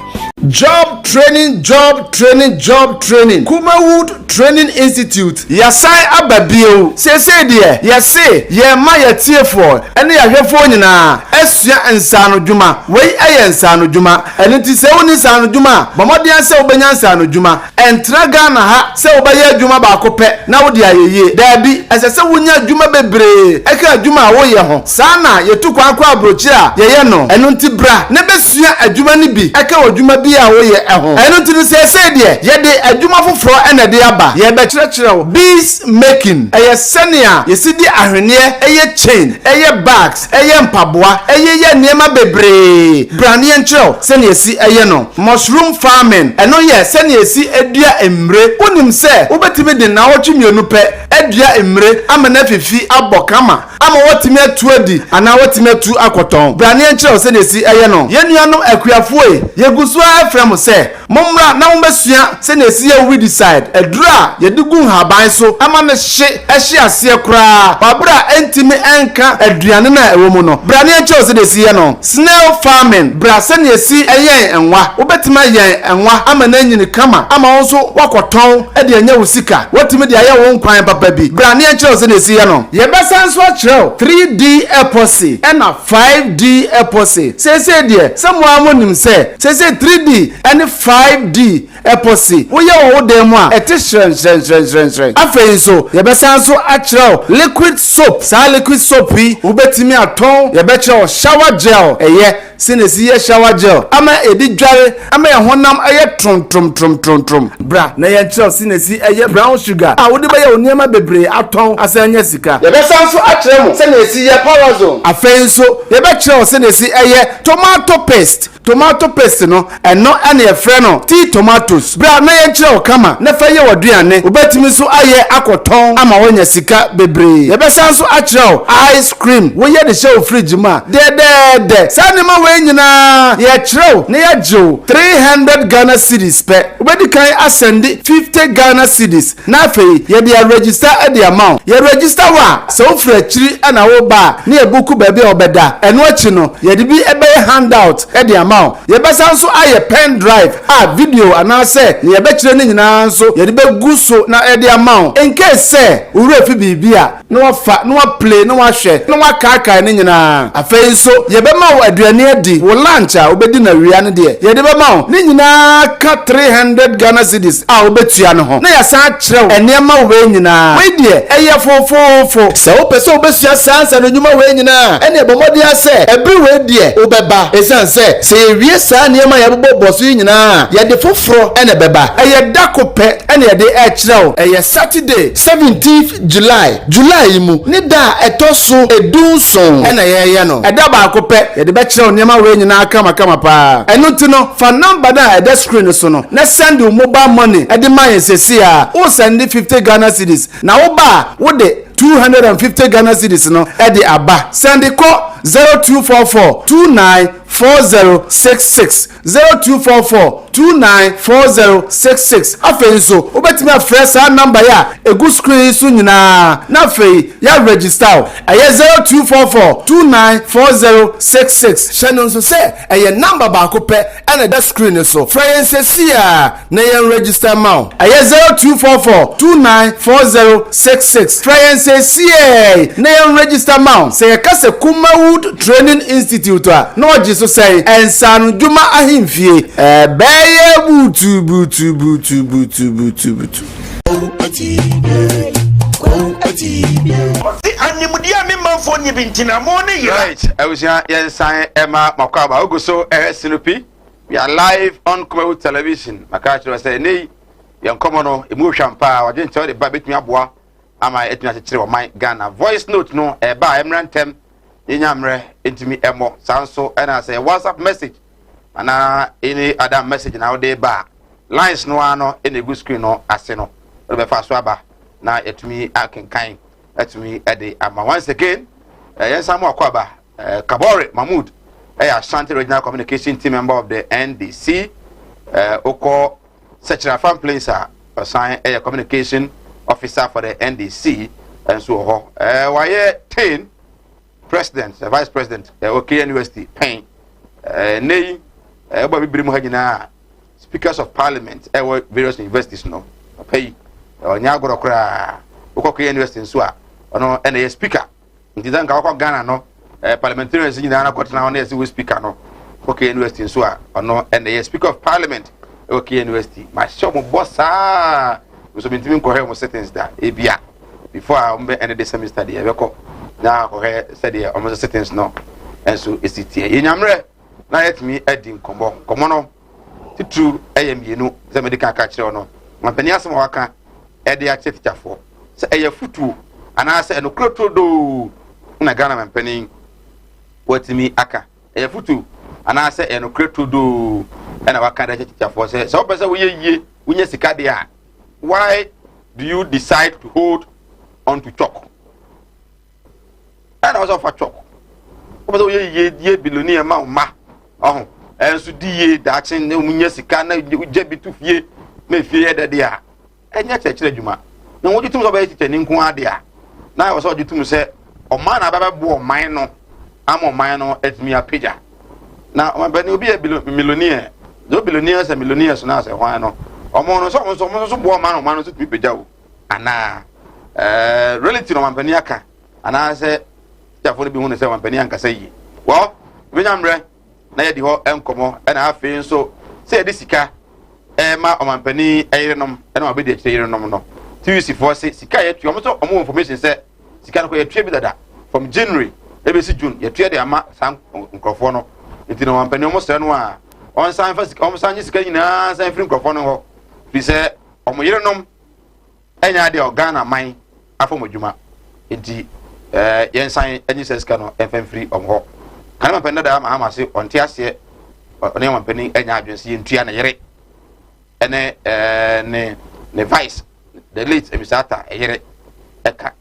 Job training job training job training Kumawood Training Institute Yɛasan aba bio! Seesei deɛ, yɛse yɛrema yɛatiefoɔ ne yɛahwɛfoɔ nyinaa asua nsaanodwuma. Wei yɛ nsaanodwuma. Ɛno nti sɛ wonni nsaanodwuma a, bɔ mmɔden ara sɛ wobɛnya nsaanodwuma. Ɛntena Ghana ha sɛ wobɛyɛ adwuma baako pɛ na wode ayɛ yie. Daabi, ɛsɛ sɛ wonya adwuma bebree ka adwuma a woyɛ ho. Saa na yɛtu kwan kɔ aburokyire a, yɛyɛ no. Ɛno nti bra na bɛsua adwuma no bi ka w'adwuma bi a woyɛ ho. Ɛno nti no seesei deɛ, yɛde adwuma foforɔ na ɛde aba. Yɛrebɛkyerɛkyerɛ wo beads making. Ɛyɛ sɛnea yɛsi de ahweneɛ yɛ chain, yɛ bags, yɛ mpaboa, yeyɛ nneɛma bebree. Bra na yɛnkyerɛ wo sɛnea yɛsi yɛ no. Mushroom farming, ɛno yɛ sɛnea yɛsi dua mmire. Wonim sɛ wobɛtumi de nnawɔtwe mmienu pɛ adua mmire ama no afifi abɔ kama ama woatumi atu adi anaa woatumi atu akɔtɔn? Bra na yɛnkyerɛ wo sɛnea yɛsi yɛ no. Yɛn nuanom akuafoɔ ei, yɛgu so ara frɛ mo sɛ Mommra na mommɛsua sɛnea yɛsi yɛ weedicide, aduru a yɛde gu nhaban so ma no hye hye aseɛ koraa wɔ bere a ɛntumi nka aduane no a ɛwɔ mu no. Bra na yɛnkyerɛ wo sɛnea yɛsi yɛ no. Snail farming, Bra sɛnea yɛsi yɛn nwa. Wobɛtumi ayɛn nwa ama no anyini kama ama wo nso woakɔtɔn de anya wo sika. Woatumi de ayɛ wo nkwan papa bi. Bra na yɛnkyerɛ wo sɛnea yɛsi yɛ no. Yɛbɛsan nso akyerɛ wo 3D epoxy ɛna 5D epoxy. Seesei deɛ, sɛ mo ara monim sɛ seesei 3D ne 5D epoxy woyɛ wɔ wo dan mu a, ɛte hyerɛnhyerɛnhyerɛnhyerɛn. Afei nso, yɛbɛsan nso akyerɛ wo liquid soap. Saa liquid soap yi, wobɛtumi atɔn. Yɛbɛkyerɛ wo shower gel, ɛyɛ. sɛnea ɛsi yɛ shower gel ama yɛde dware ama yɛn honam ayɛ tromtromtromtrom. Bra na yɛnkyerɛ wo sɛnea ɛsi yɛ brown sugar a wode bɛyɛ wo nneɛma bebree atɔn asan anya sika. Yɛbɛsan nso akyerɛ mo sɛnea ɛsi yɛ Parazone. Afei nso, yɛbɛkyerɛ wo sɛnea ɛsi yɛ tomato paste. Tomato paste no, ɛno na yɛfrɛ no tea tomatoes. Bra na yɛnkyerɛ wo kama na fa yɛ w'aduane. Wobɛtumi nso ayɛ akɔtɔn ama woanya sika bebree. Yɛbɛsan nso akyerɛ wo ice cream woyɛ de hyɛ wo fridge mu a, dɛdɛɛdɛ. Saa nneɛma wei nyinaa yɛkyerɛ wo na yɛagye wo 300 Ghana cedis pɛ. Wobɛdi kan asɛnde 50 Ghana cedis na afei yɛde aregister de ama wo. Yɛ register wo a, sɛ wofiri akyiri na woreba a, na yɛbuku baabi a wobɛda. Ɛno akyi no, yɛde bi bɛyɛ handout de ama wo. Yɛbɛsan nso ayɛ pen drive a video anaasɛ nea yɛbɛkyerɛ no nyinaa nso yɛde bɛgu so na yɛde ama wo in case sɛ wo werɛ fi biribi a. na wafa na waplay na wahwɛ na wakaakae ne nyinaa. Afei nso yɛbɛma wo aduane adi, wo lunch a wobɛdi no awia no deɛ yɛde bɛma wo, ne nyinaa ka 300 Ghana cedis a wobɛtua no ho, na yɛasan akyerɛ wo nneɛma wei nyinaa. Wei deɛ ɛyɛ fofoofo. Sɛ wopɛ sɛ wobɛsua saa nsaanodwuma wei nyinaa a, ɛnneɛ bɔ mmɔden ara sɛ ɛbere wei deɛ wobɛba, ɛsiane sɛ, sɛ yɛwie saa nneɛma a yɛabobɔbobɔ so yi nyinaa a, yɛde foforɔ na ɛbɛba. Ɛyɛ da ko pɛ na yɛde rekyerɛ wo, ɛyɛ Saturday, 17th July, July yi mu, ne da a ɛtɔ so edunson. Na yɛreyɛ no. Ɛda baako pɛ, yɛde bɛkyerɛ wo nneɛma wei nyinaa kamakama paa. Ɛno nti no, fa number no a ɛda screen no so no na sɛnde wo mobile money de ma yɛn seesei ara. Woresɛnde 50 Ghana cedis, na woba a, wode 250 Ghana cedis no de aba. Sɛnde kɔ 0244 29 4066. 0244 29 4066. Afei nso, wobɛtumi afrɛ saa nɔmba yi a ɛgu screen yi so nyinaa na afei yɛaregister wo. Ɛyɛ 0244 29 4066. Hyɛ no nso sɛ ɛyɛ nɔmba baako pɛ na ɛda screen no so. Frɛ yɛn seesei ara na yɛnregister mma wo. Ɛyɛ 0244 29 4066. Frɛ yɛn seesei na yɛnregister mma wo. Sɛ yɛka sɛ Kumawood Training Institute a, na ɔgye so sɛn? Nsaanodwuma Ahemfie. Ɛbɛyɛ butubutubutubutubutubutu. Ɔse animdeɛ a me manfoɔ nni bi nti na mo ne yera. Right, abusua yɛnsan ɛma makɔ aba ogu so ɛhwɛ Sinopi. We are live on Kumawu Television. Maka akyerɛ sɛ ɛnɛ yi yɛn nkɔmɔ no emu hwam paa wadwen kyerɛ de ba betumi aboa ama atumi akyekyere ɔman Ghana. Voice note no ɛba a ɛmmerɛ ntɛm yɛnya mmerɛ ntumi ɛmmɔ. Saa nso ɛna sɛ WhatsApp message anaa any other message na wode ba a lines no ara no ɛna egu screen no ase no wode bɛfa so aba na yɛtumi akenkan atumi ɛde ama. Once again yɛn nsa mo akɔ aba. Eh, Kabore Mahmood ɛyɛ Ashanti Regional Communication Team member of the NDC. Eh, okɔ Sekyere Afam Plains a ɔsan ɛyɛ Communication Officer for the NDC nso wɔ hɔ. Eh, wayɛ TEIN President, eh, Vice President ɛwɔ eh, KNUST pɛn. Eh, nnɛ yi, ɛbɔ eh, bibiri mu ha nyinaa Speakers of Parliament ɛwɔ various universities no. Papa yi, ɔnyɛ agorɔ koraa. Wokɔ KNUST nso a, ɔno ɛna ɛyɛ speaker. Nti sɛ nka wɔkɔ Ghana no eh, parliamentarians nyinaa no akɔtena hɔ na yɛsɛ wɔ speaker no kɔ KNUST nso a ɔno ɛna ɛyɛ speaker of parliament ɛwɔ KNUST. Mahyɛ wɔn bɔ saa nso mentumi nkɔhwɛ wɔn sittings da ebia before a wɔn bɛ ɛne de semester deɛ ɛbɛkɔ na akɔhwɛ sɛdeɛ wɔn nso sittings no nso esi teɛ. Yɛnyammerɛ na yɛtumi adi nkɔmmɔ nkɔmmɔ no titiriw ɛyɛ mmienu sɛ mede kan ka kyerɛ no mampanin asɛm a waka ɛde akyerɛ tikyafoɔ sɛ ɛyɛ futuo anaasɛ ɛnokorɛ turodoo na Ghana mampanin watumi aka ɛyɛ futuo anaasɛ ɛyɛ nokorɛ turodoo ɛna waka de akyerɛ tikyafoɔ sɛ sɛ wopɛ sɛ woyɛ yie wonya sika deɛ a why do you decide to hold on to chalk ɛna wɔsɛ ɔfa chalk wopɛ sɛ woyɛ yie die biloni ma wo mma ɔho ɛnso di yie daakye na wɔn nya sika na wogya bi to fie na efie yɛ dɛ deɛ a ɛnyɛ kyerɛkyerɛ adwuma na wɔgye tom sɛ ɔbɛyɛ tikyani nko ara deɛ a na ɛwɔ sɛ ɔgye tom sɛ ɔman na abɛbɛboa ɔman no ama ɔman no atumi apagya na ɔmampanin obi yɛ millionaire the billionaires and millionaires no asɛ hwan no ɔmo no sɛ ɔmo nso ɔmo nso boa ɔman no ɔman no nso tumi pagya o anaa ɛɛ reality na ɔmampanin aka anaasɛ tikyafoɔ no bi hu no sɛ ɔmampanin ankasa yie wɔ ebenya mmerɛ na yɛdi hɔ nkɔmmɔ ɛna afei nso sɛ yɛde sika ɛma ɔmampanin yerenom ɛna ɔbɛdi akyire yerenom no TUC foɔ se sika yɛtua wɔn nso wɔn wɔ information sɛ sika no kɔ yɛtua bi dada from January ebesi June yɛtua de ama saa nkurɔfoɔ no. Nti na ɔmampanin wɔn srɛ no a ɔnsan fa sika wɔn nye sika nyinaa nsan firi nkurɔfoɔ no hɔ firi sɛ wɔn yerenom ɛnyɛ adeɛ a Ghana man afa wɔn adwuma nti ɛɛ yɛnsan nye sɛ sika no ɛnfa mfiri wɔn hɔ. Kane mampanin dada Mahama se ɔnte aseɛ ɔne ɔmampanin ɛnyɛ adwene sɛ yɛntua ne yere ɛne ɛɛ ne ne vice the late Emisata ɛyere ɛka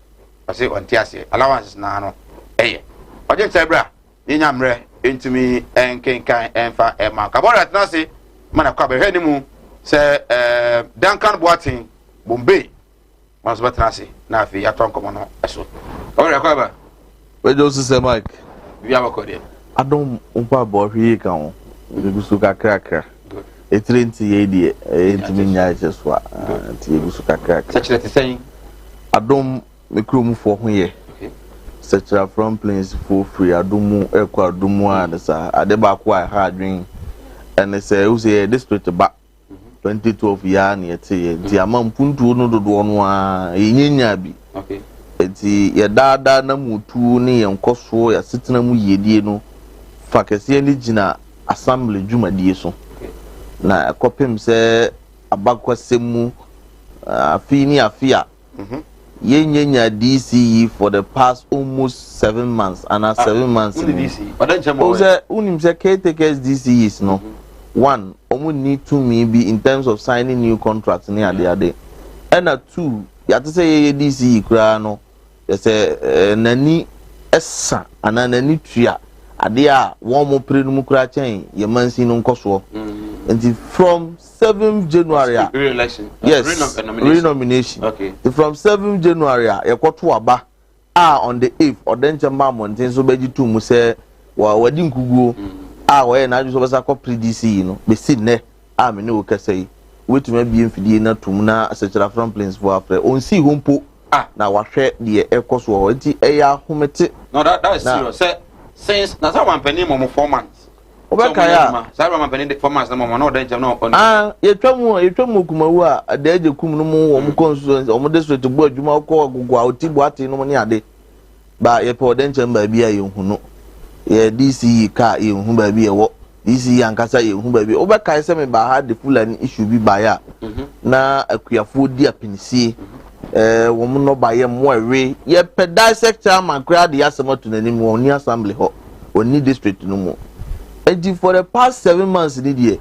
ɔse ɔnte aseɛ allowances naa no ɛyɛ ɔgye nkyɛn bra. Yenya mmerɛ ntumi nkenkan mfa mma. Kabore atena ase ma n'akɔ abɛhwɛ ne mu sɛ eh, Duncan Boateng Bombay wɔn nso bɛtena ase na afei yɛatɔ nkɔmmɔ no so. Kabore akɔ aba. Wagya wo sisɛ Mike. Biribi abɔkɔ deɛ. Adom mpaebɔ hwee yie ka ho. Yɛgu so kakrakra. Etire nti yei deɛ yɛntumi nnyae kyɛ so a nti yɛgu so kakrakra. Sɛkyerɛ te sɛn? Adom Me kurom foɔ ho yɛ. Sɛkyerɛ Afram Plains foɔ firi adom mu rekɔ adom mu ara ne saa. Ade baako a ɛha adwene ɛne sɛ ehu sɛ yɛyɛ district ba. 2012 yi ara na yɛteeɛ nti ama mpuntuo no dodoɔ no ara yɛnyanyaa bi. Nti yɛ daa daa namutuo ne yɛn nkɔsoɔ yɛn asetena mu yiedie no fa kɛseɛ no gyina assembly dwumadie so. Na ɛkɔpem sɛ abakwasɛm mu afe ne afe a Yɛnyɛ nya DC yi for the past almost 7 months ana 7 months ni. O sɛ wonim sɛ caretakers DCEs no, one, wɔn nni tumi bi in terms of signing new contracts ne adeade. Ɛna two, yɛate sɛ yɛyɛ DCE koraa no, yɛsɛ ɛɛ n'ani ɛsa anaa n'ani tua adeɛ a wɔn mo pere no mu koraa kyɛn yɛn mansin no nkɔsoɔ. Nti from 7 January a, yes, renomination, nti from 7 January a yɛkɔto aba a, on the 8th ɔdɛnkyɛm ba mmɔnten so bɛgye to mu sɛ wadi nkuguo a wɔyɛ n'adwene sɛ ɔbɛsa kɔ pere DC yi no, bɛsi nnɛ a me ne wo kasa yi, wobɛtumi abie mfidie no atom na Sɛkyerɛ Afram Plains foɔ afrɛ, ɔnsii hɔ mpo na wahwɛ deɛ ɛkɔ so wɔ hɔ, nti ɛyɛ ahomete. No, that is serious. Sɛ since na sɛ wampanin mɔ mo 4 months. Wobɛkae a, saa bɛ mampanin de 4 months na mɔ na ɔda nkyɛn na ɔne. Ah, yɛtwa mu yɛtwa mu Kumawu a Adaagye kum no mu wɔn constituency wɔn district bɔ adwuma kɔ agogo a ɔti Boate nom ne ade. Ba yɛpɛ ɔda nkyɛn baabi a yɛnhu no. Yɛ DCE kaa yɛnhu baabi ɛwɔ. DCE ankasa yɛnhu baabi. Wobɛkae sɛ mebaa ha de Fulani issue bi baeɛ a na akuafoɔ di apinisie. Ɛɛ wɔn nnɔbaeɛ mmoa ɛwe. Yɛpɛ DISEC chairman koraa de yɛ asɛm ato n'anim wɔn ni assembly hɔ. Ɔnni district no mu. Nti for the past 7 months ni deɛ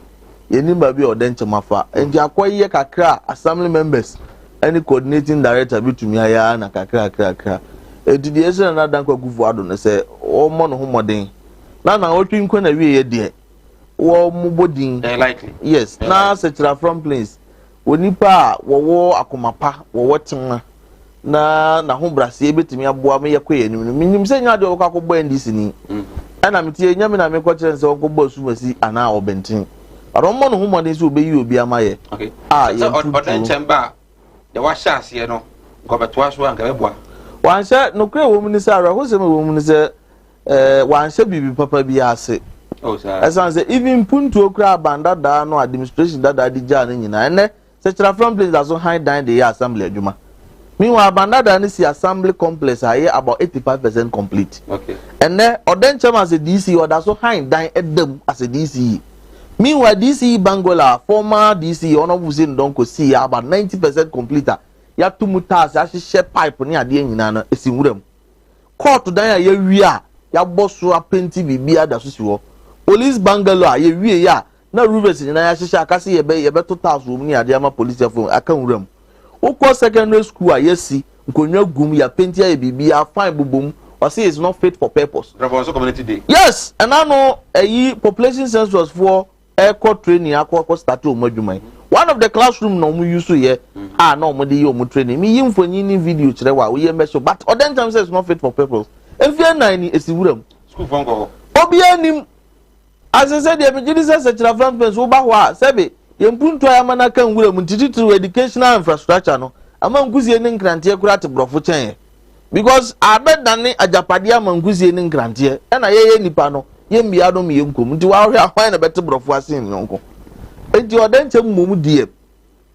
yɛnim baabi a ɔda nkyɛm afa. Nti akɔyɛ kakra a assembly members ne coordinating director bɛtumi ayɛ ara na kakra kakra kakra. Nti deɛ ɛsɛ Nana Dankwa Akufo-Addo no sɛ ɔmmɔ ne ho mmɔden na naawɔtwe nkɔ na wieɛ deɛ wɔmmobɔ din. Yes, na Sɛkyerɛ Afram Plains Onipa a wɔwɔ akoma pa, wɔwɔ tema, na n'ahobrɛaseɛ bɛtumi aboa ma yɛakɔ yɛn anim no, menim sɛ nyɛ adeɛ ɔbɛkɔ akɔbɔ NDC ni. Ɛna mete ɛnyɛ me na mekɔkyerɛ no sɛ ɔnkɔbɔ asumasi anaa ɔbɛnten. But ɔmmɔ ne ho mmɔden sɛ ɔbɛyi obi ama yɛ a yɛn tutuo. Ɔdɛ nkyɛn ba a, deɛ wahyɛ aseɛ no, nka ɔbɛtoa so a, nka ɛbɛboa. Wanhyɛ, nokorɛ ɛwɔ mu ne sɛ, awerɛhosɛm ɛwɔ mu ne sɛ, ɛɛ wanhyɛ biribi papa bi ase. Oh, ɛsan sɛ even mpuntuo koraa aban dadaa no administration dadaa de gyaa no nyinaa, ɛnɛ sɛ Kyerɛfrɔm Plains da so han dan de yɛ assembly adwuma. Meanwhile, aban dadaa no si assembly complex a ɛyɛ about 85% complete. Ɛnɛ ɔdɛnkyɛm as a DC ɔda so han dan ɛda mu as a DCE. Meanwhile, DCE Bangola, former DCE Honourable Hussein Donko si yɛ about 90% complete a yɛato mu tiles, ahyehyɛ pipe ne adeɛ nyinaa no esi nwura mu. Kɔɔto dan a yɛawie a yɛabɔ so apenti biribiara da so si hɔ. Police bungalow a yɛwieeɛ a na roofers nyinaa yɛahyehyɛ aka sɛ yɛbɛ yɛbɛto tiles wɔ mu ne adeɛ ama polisifoɔ aka nwura mu. Wokɔ secondary school a yɛasi nkonnwa gu mu, yɛapenti ayɛ biribiara fine bobɔ mu. Ɔse it's not fit for purpose. Brɛfo nso community day. Yes, ɛna no ɛyi population census foɔ ɛkɔ training akɔ start wɔn adwuma yi, one of the classroom na wɔn use yɛ a na wɔn de yɛ wɔn training. Mi yi mfonyin ne video kyerɛ wa oyɛ mɛso, but ɔdɛ nkyɛn sɛ it's not fit for purpose. Mfie 4 ni esi wura mu. School fɔ nkɔ hɔ. Obiara nim asese deɛ megye di sɛ Sɛkyerɛ Front Fence woba hɔ a, sɛbe yɛn mpuntu a yɛama no aka nwura mu nti, titiriw educational infrastructure no ama nkusie ne nkranteɛ koraa te borɔfo kyɛn yɛ, because abɛdane agyapadeɛ ama nkusie ne nkranteɛ, ɛna yɛyɛ nipa no yɛmmia no yɛ nkom nti wahwɛ ahwan na bɛte borɔfo asen ne yɔnko. Nti ɔdɛ nkyɛn mmom deɛ,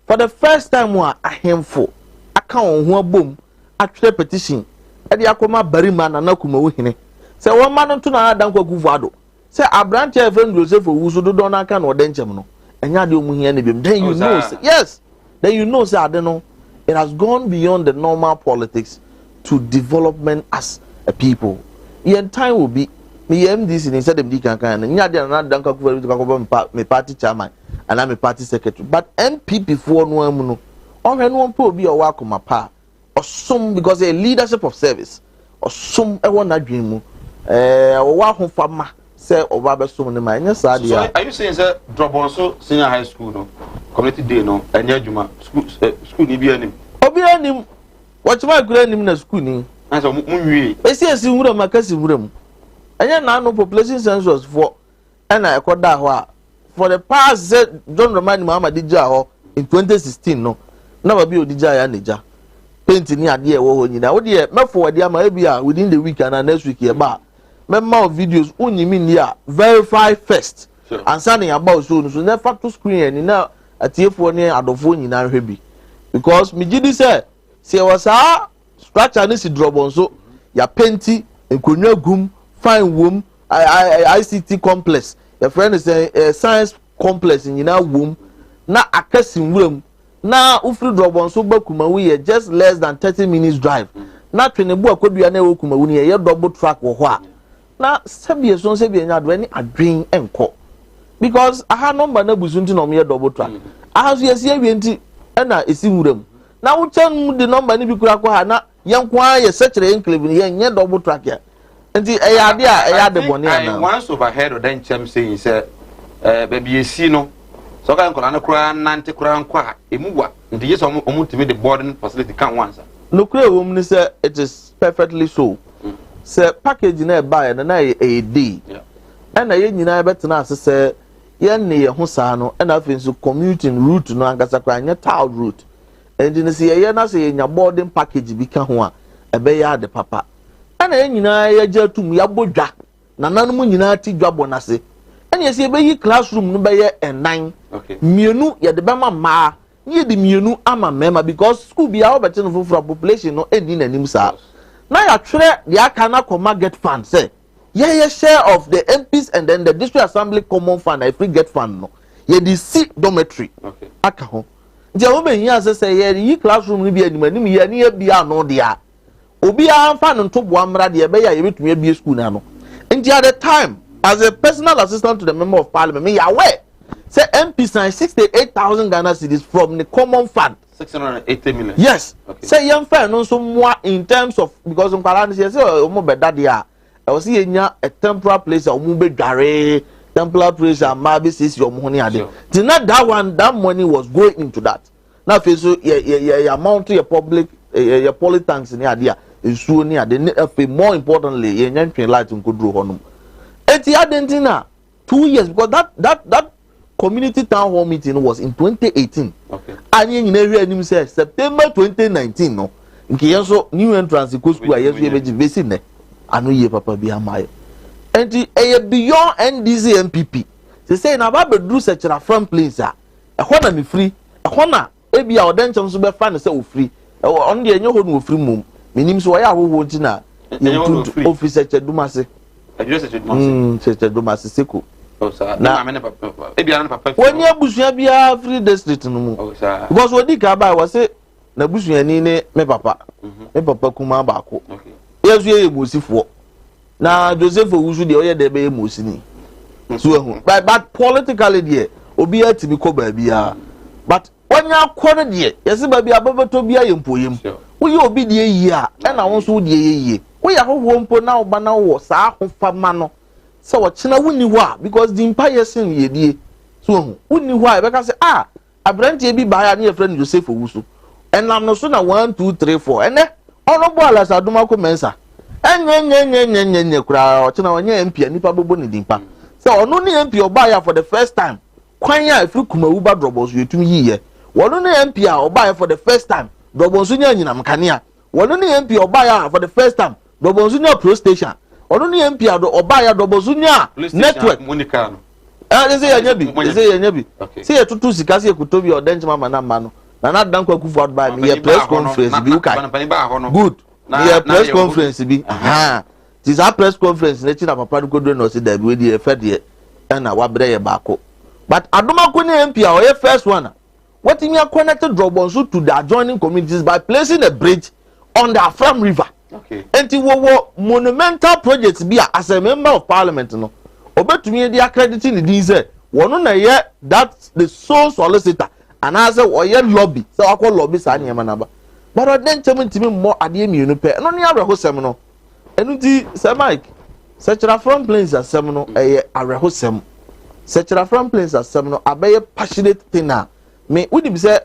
for the first time a ahemfo aka wɔn ho abom atwerɛ petition ɛde akɔma barima Nana Kumawu hene sɛ wɔn ma no nto Nana Dankwa Akufo Addo. Sɛ aberanteɛ a yɛfrɛ no Joseph Owusu dodoɔ no aka no ɔdɛ nkyɛm no, ɛnyɛ adeɛ ɔmo hia no biom. Then you know sɛ, yes, then you know sɛ ade no, it has gone beyond the normal politics to development as a people. Yɛn tan wɔ bi, meyɛ MDC ni sɛdeɛ medi kan kan no, nyɛ adeɛ a Nana Addo Dankwa Akufo-Addo bɛtumi akɔbɔ me pa me party chairman anaa me party secretary, but NPP foɔ no ara mu no, ɔhwɛ no ɔmpɛ obi a ɔwɔ akoma pa a, Ɔsom because ɛyɛ leadership of service. Ɔsom ɛwɔ n'adwene mu. Ɛɛ ɔwɔ ahofama sɛ ɔba abɛsom ne ma ɛnyɛ saa deɛ. So are you saying sɛ Drɔbɔnso Senior High School no community day no ɛnyɛ adwuma school eh, school ni bi anim? Obi anim. Wɔkyema akura anim na school ni. Na sɛ mo nwie. Esi esi nwura mu akasi nwura mu. Ɛnyɛ n'ano population census foɔ. ɛna ɛkɔdaa hɔ a for the past sɛ John Dramani Mahama de gyaa hɔ in 2016 no na baabi a ɔde gyaa ya na gya paint ne adeɛ ɛwɔ hɔ nyinaa wo deɛ mɛfo wɔde ama ebi a within the week anaa next week yɛba a mɛma wo videos wonyimi nni a verify first ansa na yɛaba wo show no so na ɛfa to screen ani na atiefoɔ ne adɔfoɔ nyinaa nhwɛ bi because megye di sɛ sɛ yɛwɔ saa structure no si drɔbɔ nso yɛapenti nkonnwa gum fine wom ICT complex yɛfrɛ no sɛ eh, science complex nyinaa wom na aka si nwura mu na wofiri drɔbɔ nso ba kumawu yɛ just less than 30 minutes drive na twenebo akodua na ɛwɔ kumawu no yɛyɛ double track wɔ hɔ a na sɛbi eson sɛbi enya adoɛ ne adwen nkɔ because aha nɔmba no abu so nti na wɔyɛ double track aha nso yɛsi awie nti ɛna esi nwura mu na wokyɛn mu de nɔmba no bi kura kɔ ha na yɛn nko ara yɛ sɛkyerɛ enclave no yɛn nyɛ double track yɛ nti ɛyɛ ade a ɛyɛ ade bɔne anaa. I once overheard ɔdɛ nkyɛm saying sɛ ɛɛ baabi esi no sɛ ɔka nkɔla no koraa nante koraa nkɔ a emu wa nti gye sɛ wɔn tumi de boarding facility ka ho ansa. Nokorɛ ɛwɔ mu ne sɛ it is perfectly so sɛ package no ɛbaeɛ no na ɛyɛ day ɛna yɛn nyinaa yɛbɛtena ase sɛ yɛn ne yɛn ho saa no ɛna afei nso commuting route no ankasa koraa nyɛ tiled route ɛnti no sɛ yɛyɛ na sɛ yɛnya boarding package bi ka ho a ɛbɛyɛ ade papa ɛna yɛn nyinaa yɛgye atum yɛabɔ dwa nananom nyinaa te dwa bɔ n'ase ɛna yɛsɛ yɛbɛyi classroom no bɛyɛ ɛnan mmienu yɛde bɛma mmaa ne yɛde mmienu ama mmarima because school biara wɔbɛte no foforɔ a population no ɛnni n'anim saa na yɛatwerɛ deɛ aka no akɔma get fund sɛ yɛyɛ share of the MPs and then the district assembly common fund a ɛfiri get fund no yɛde si dormitory aka ho nti ɛho bɛhia sɛ sɛ yɛyi classroom no bi anim anim yɛ ne yɛbia ano deɛ a Obiara mfa ne ntoboa mmra deɛ ɛbɛyɛ a yɛbɛtumi abue school no ano. Nti at the time, as a personal assistant to the member of parliament, meyɛ aware sɛ MP sign 68,000 Ghana cedis from the common fund. 680 million. Yes. Okay. Sɛ yɛmfa ɛno nso mmoa in terms of because nkwadaa no sɛ yɛsɛ wɔn bɛda deɛ a ɛwɔ sɛ yɛnya a temporal place a wɔn bɛdware temporal place a mmaa bɛsiesie wɔn ho ne ade. Nti na that one that money was going into that. na afei nso yɛ yɛ yɛ yɛ amount yɛ public yɛ yɛ poly tanks ne adeɛ a nsuo ne ade ne afei more importantly yɛn nyɛ ntwe light nkoduro hɔ nom eti adi nti na two years because that that that community town hall meeting was in 2018 okay. a ne yɛn nyinaa hwɛ anim sɛ september 2019 no nke yɛn nso new entrance kɔ school a yɛn nso yɛbɛgye besi nnɛ ano yie papa bi ama yɛ nti ɛyɛ beyond ndc npp sese na aba abɛduru sɛkyerɛ afram plains a Ɛhɔ na mefiri, ɛhɔ na ebia ɔdɛnkyɛm nso bɛfa no sɛ ofiri. Ɛwɔ, ɔno deɛ ɛnyɛ hɔ na ofiri mmom. Menim sɛ ɔyɛ ahohoɔ nti na yɛntu ofiri Sɛkyɛdum ase. Mm, Sɛkyɛdum ase Seko. Oh, na wɔnni abusua biara firi district no mu. Oh, Because wɔdi kan bae wɔse n'abusuani ne me papa. Mhm. Me papa kumaa baako. Yɛn nso yɛyɛ Mosifoɔ. Na Joseph Owusu deɛ ɔyɛ dɛ bɛyɛ Mosini. So ehu. But, but politically deɛ obiara tumi kɔ baabiara. But wɔnyɛ akɔ no deɛ yɛsɛ baabi a bɛbɛtɔ bi ayɛ mpoyam. Woyɛ obi deɛ yie a ɛna wo nso wo deɛ yɛ yie. Woyɛ ahohoɔ mpo na woba na wowɔ saa ahofama no sɛ ɔkyena wonni hɔ a because di mpa yɛ sen yiedie. So ehu. Wonni hɔ a yɛbɛka sɛ ah Aberanteɛ bi baeɛ a ne yɛfrɛ no Joseph Owusu. Ɛnam no so na 1, 2, 3, 4. Ɛnɛ, Honourable Alex Adomako Mensah, ɛnyɛnyɛnyɛnyɛnyɛ koraa ɔkyena ɔnyɛ MP a nnipa bɛbɔ ne din pa. Sɛ ɔno ne MP ɔbaeɛ a for the first time, kwan a ɛfiri Kumawu ba Drɔbɔ so yɛtumi yiiɛ. Wɔno ne MP a ɔbaeɛ for the first time, Drɔbɔ nso nya anyinam kanea. Wɔno ne MP ɔbaeɛ a for the first time, Dɔbɔ nso nyaa police station. Ɔno ne MP a ɔbaeɛ a Dɔbɔ nso nyaa network. Ɛɛ sɛ yɛnyɛ bi, sɛ yɛnyɛ bi. Sɛ yɛtoto sika sɛ yɛkɔtɔ bi a ɔdɛ nkyɛn ama na mma no. Nana Dankwa Akufo Addo baeɛ meyɛ press conference bi wokae. Good. Meyɛ press conference bi. Nti saa press conference n'akyi na papa no kɔdure na ɔse daabi wei deɛ ɛfɛ deɛ ɛna wabrɛ yɛ baako. But Adomako ne MP a ɔyɛ first one a watumi aconnect Drɔbɔnso to the adjoining communities by placing a bridge on the Afram River. Nti wɔwɔ monumental projects bi a as a member of parliament no obetumi de accredit ne din sɛ wɔn na yɛ that the sole solicitor anaasɛ ɔyɛ lobby sɛ wakɔ lobby saa nneɛma n'aba. But ɔde nkyɛn ntumi mmɔ adeɛ mmienu pɛ, ɛno ne awerɛhosɛm no. Ɛno nti sɛ Mike, Sekyere Afram Plains asɛm no ɛyɛ awerɛhosɛm. Sekyere Afram Plains asɛm no abɛyɛ passionate thing a me wonim sɛ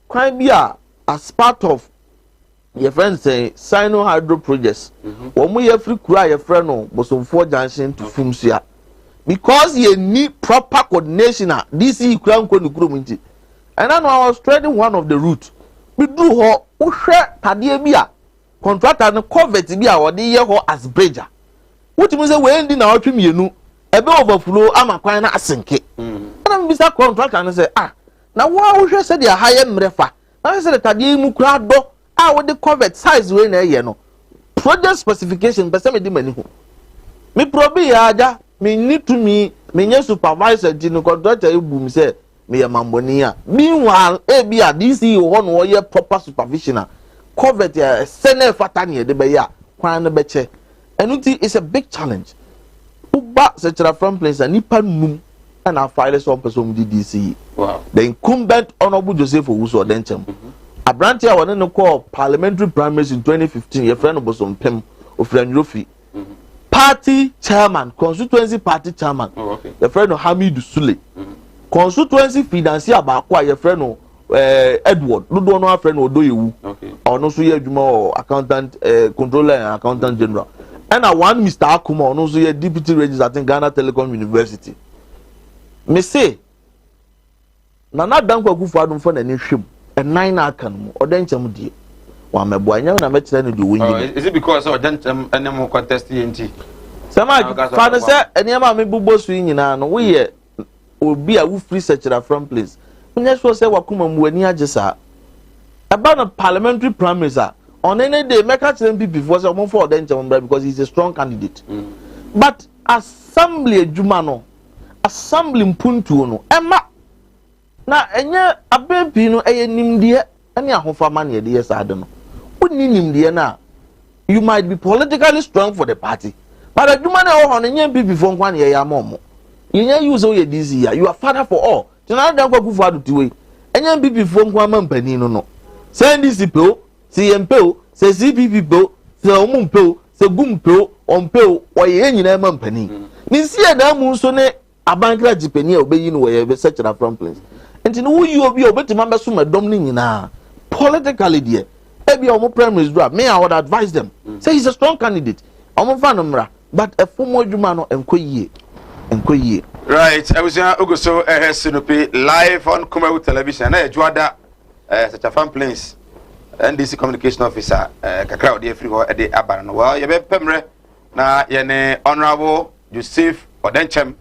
kwan bi a as part of yɛfrɛ no sɛ Sino Hydro projects wɔn yɛ firi kuro a yɛfrɛ no Bosomfoɔ Junction to Fumsua, because yɛ ni proper coordination a DCE kura nkɔ ne kurom nti ɛna no I was treading one of the route bi duru hɔ, wohwɛ tadeɛ bi a contractor no culvert bi a wɔde yɛ hɔ as bridge a wotumi sɛ wei ndi na ɔtwe mmienu ɛbɛ overflow ama kwan no asenke. Ɛna mbisa contractor no sɛ, ah, na wo a wohwɛ sɛdeɛ ha yɛ mmerɛ fa na hwɛ sɛdeɛ tadeɛ yi mu kura dɔ a wode culvert size wei na ɛyɛ no, project specification pɛ sɛ mede m'ani ho me probe yɛ agya menni tumi menyɛ supervisor nti no contractor yi bu mi sɛ meyɛ mambɔni a. Meanwhile, ebi a DCE wɔ hɔ na ɔyɛ proper supervision a culvert a ɛsɛ na ɛfata ne yɛde bɛyɛ a kwan no bɛkyɛ. Ɛno nti it's a big challenge. Woba Sekyere Afram Plains a, nipa num ɛna afile sɛ ɔmpɛ sɛ ɔmo di DCE. The incumbent, Honourable Joseph Owusu Ɔdɛnkyɛm, aberante a wɔne no kɔɔ parliamentary primaries in 2015, yɛfrɛ no Bosompem, ofiri Anwurofi. Party chairman, constituency party chairman, yɛfrɛ no Hamidu Sule. Constituency financier baako a yɛfrɛ no Edward, dodoɔ no afrɛ no Odoyewu, ɔno nso yɛ adwuma wɔ accountant, controller and accountant general, ɛna one Mr Akuma, ɔno nso yɛ deputy registrar at Ghana Telecom University. Mese Nana Dankwa Akufo Addo mfa n'ani hwɛ mu, ɛnan na aka no mu ɔdɛ nkyɛn deɛ wamɛboa ɛnyɛ na mɛkyerɛ no deɛ wɔnyi no. Is it because ɔdɛ nkyɛn ɛne mo contest yɛ nti? Sɛ maa fa no sɛ nneɛma a mebobɔ so yi nyinaa no, woyɛ obi a wofiri Sekyere Afram Plains, wonyɛ sure sɛ wakoma mu w'ani agye saa. Ɛba no parliamentary primaries a ɔne ne de mɛka kyerɛ NPP foɔ sɛ ɔmomfa ɔdɛ nkyɛn mbra because he is a strong candidate. But assembly adwuma no, assembly mpuntuo no ɛma na ɛnyɛ abɛn pii no, ɛyɛ nimdeɛ ɛne ahofama na yɛde yɛ saa de no. Wonni nimdeɛ no a, you might be politically strong for the party, but adwuma no ɛwɔ hɔ no nyɛ NPP foɔ nkwa na yɛyɛ ama ɔmo. Yɛnyɛ yiw sɛ woyɛ DCE a, you are father for all. Nana Dankwa Akufo Addo te wei, ɛnyɛ NPP foɔ nko ama mpanin no sɛ NDC pɛ o, sɛ yɛn pɛ o, sɛ CPP pɛ o, sɛ ɔmo mpɛ o, sɛ gum pɛ o, ɔmpɛ o, ɔyɛ yɛn nyinaa ma mpanin. Ne nsi yɛ dan mu nso ne aban krakye panin a obeyi no wɔ yɛ Sekyere Afram Plains nti no woyi obi a obetumi abɛsom ɛdɔm no nyinaa politically deɛ, ebi a ɔmo primaries do a, me, I would advise them say he's a strong candidate, ɔmo fa no mmra, but ɛfom adwuma no nkɔ yie, nkɔ yie. Right, abusua, ogu so ɛhɛ Sinope live on Kumawu Television na yɛdwoada Sekyere Afram Plains NDC communication officer kakra a ɔde afiri hɔ ɛde aba no. Well, yɛbɛpɛ mmerɛ na yɛne Honourable Joseph Ɔdɛnkyɛm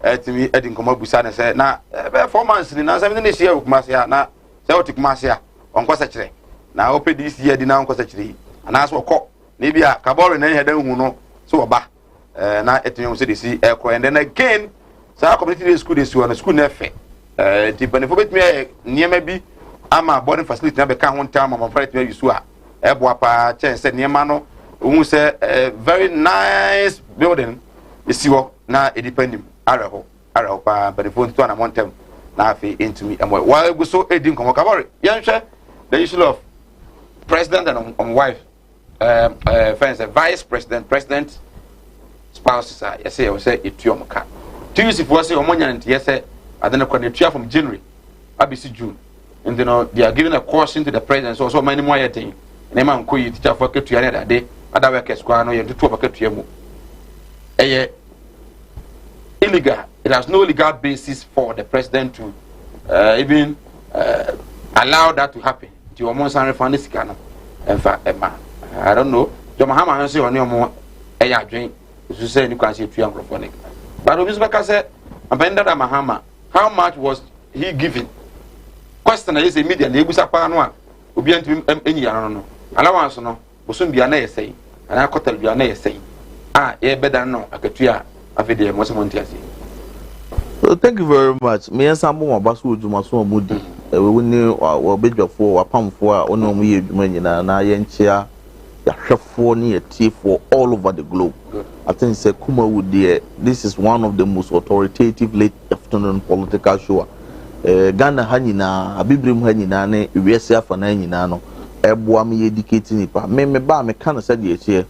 ɛtumi adi nkɔmɔ abusa ne sɛ na ɛbɛyɛ 4 months ni na nsɛm ne ne hyia wɔ Kumase a, na sɛ ɔte Kumase a ɔnkɔ sɛkyerɛ na ɔpɛ DC adi na ɔnkɔ sɛkyerɛ yi anaasɛ ɔkɔ na ebi a kabɔre na ɛhɛ dɛ nhu no so ɔba na ɛtumi ɛho sɛ de si ɛkɔ. And then again, saa community day school de si hɔ no, school no ɛfɛ nti mpanimfoɔ bɛtumi ayɛ nneɛma bi ama boarding facility na bɛka ho ntam ama mmɔfra ɛtumi ayi so a ɛboa paa kyɛn sɛ nneɛma no ohun sɛ very nice building esi hɔ na nipa nim. Awerɛho, awerɛho paa. Mpanimfoɔ ntutu anamɔ ntɛm na afei ntumi ɛmɔ wɔn egu so edi nkɔmɔ. Kabɔre, yɛnhwɛ the issue of president and wife, fɛn sɛ vice president, president spouses a yɛsɛ yɛwɔ sɛ etu wɔn ka. TUC foɔ sɛ wɔn nya nteɛ sɛ ade no kɔ na etua from January abɛsi June nti no they are giving a caution to the president so ɔsɛ ɔman no mu ayɛ den, nneɛma nkɔ yi, teacherfoɔ akatua ne adade, other workers koraa no yɛn tutu wɔn akatua mu, ɛyɛ illegal. It has no legal basis for the president to even allow that to happen. Nti wɔn nsa refa ne sika no ɛnfa ɛma. I don't know, John Mahama nso ɔne wɔn ɛyɛ adwen esu sɛ ne kwan sɛ etua nkurɔfoɔ ne, but obi nso bɛka sɛ mpanin dada Mahama, how much was he giving? Question a yɛ sɛ media na ebusa paa no a obiara ntumi enyi ano no, allowance no bosom bia na yɛ sɛn anaa quarter bia na yɛ sɛn? a yɛbɛdan no akatua a afei deɛ mo sɛ mo nte aseɛ. So thank you very much. Mmiɛnsa mbɔ wɔn aba so wɔ dwuma so a wɔn di. Ɛwɔ ne wɔbadwafoɔ, wapamfoɔ a wɔne wɔn yɛ adwuma nyinaa na yɛnkyea yɛahwɛfoɔ ne yɛtiefoɔ all over the globe. I think sɛ Kumawu deɛ this is one of the most authoritative late afternoon political show a eh, Ghana ha nyinaa, Abibirem ha nyinaa ne wiase afanan nyinaa no ɛboa me yɛ educate nipa. Me me ba a meka no sɛdeɛ ɛteɛ.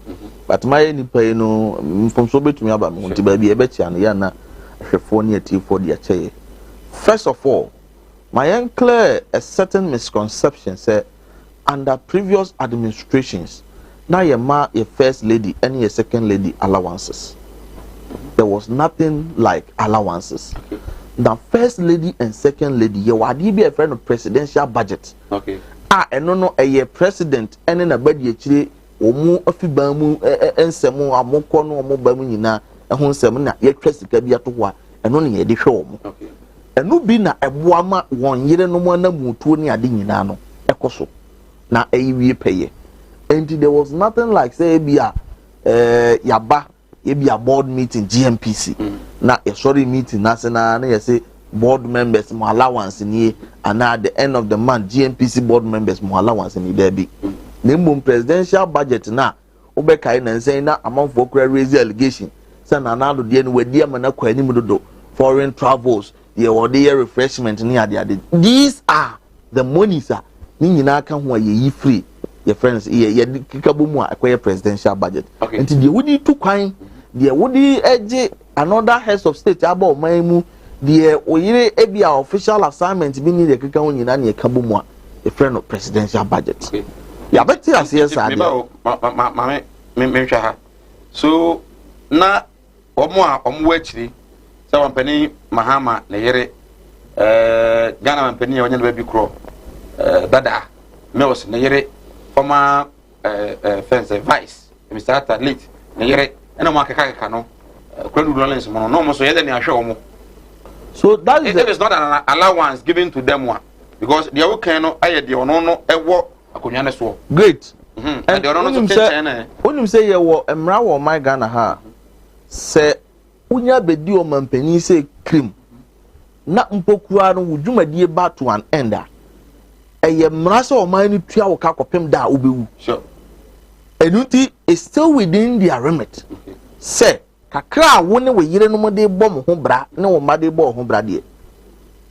But mayɛ nipa yi no mfomsoɔ bɛtumi aba me ho nti baabi a ɛbɛkyea no yɛ ana ahwɛfoɔ ne atiefoɔ de akyɛ yɛ. First of all, ma yɛn clear a certain misconception sɛ under previous administrations na yɛ ma yɛ first lady ɛne yɛ second lady allowances. There was nothing like allowances. Na first lady and second lady yɛ wɔ adeɛ bi a yɛfrɛ no presidential budget. Okay. A ɛno no ɛyɛ president ɛne n'abadiakyire wɔn afiban mu nsɛm a wɔkɔ ne wɔn ba mu nyinaa ho nsɛm na yɛatwa sika bi ato hɔ a ɛno na yɛde hwɛ wɔn. Ɛno bi na ɛboa ma wɔn yerenom anamutuo ne ade nyinaa no ɛkɔ so na ɛyɛ wie pɛyɛ. Nti there was nothing like sɛ ebi a ɛɛ yaba ebi a board meeting GMPC mm. na yɛsɔre meeting n'ase na na yɛsɛ board members mo allowance nie anaa at the end of the month GMPC board members mo allowance nie daabi mm. na mmom presidential budget na wobɛkae na nsɛn na amanfoɔ kura raise allegation sɛ Nana Addo deɛ no wadi ama no akɔ anim dodo foreign travels deɛ wɔde yɛ refreshment ne adeade these are the monies a ne nyinaa ka ho a yɛyi firi yɛfrɛ no sɛ yɛ yɛde keka bɔ mu a ɛkɔyɛ presidential budget nti deɛ wode tu kwan deɛ wode gye another heads of state aba ɔman mu deɛ oyere ebi a official assignment bi ne deɛ keka ho nyinaa ne ɛka bɔ mu a yɛfrɛ no presidential budget yɛabɛte aseɛ saa deɛ. Maame menhwɛ ha so na wɔn a wɔwɔ akyiri sɛ Ɔmampanin Mahama ne yere, eh, Ghana mampanin a wɔnyɛ no baabi korɔ eh, dada Mills ne yere, former eh, eh, fɛn sɛ vice Mr. Atta late ne yere, ɛna wɔn akekakeka no eh, Kwandu Lawrence mu no, na wɔn nso yɛ dɛ ne ahwɛ wɔn. So that is the, if it's not an allowance given to them one because deɛ wokan no ayɛ deɛ ɔno no ɛwɔ akonnwa no soɔ. Great. Mm-hmm. And deɛ ɔno no nso kyenkyɛn na. Wonim sɛ yɛwɔ mmara wɔ ɔman Ghana ha a Sɛ wonya bɛdi ɔmanpanin sɛ kirim na mpo koraa no wo dwumadie ba to an end a, ɛyɛ mmara sɛ ɔman no tua wo ka kɔpem da a wobɛwu. Ɛno nti, it's still within their remit sɛ kakra a wo ne wo yerenom de bɔ mo ho bra ne wo mma de bɔ wo ho bra deɛ,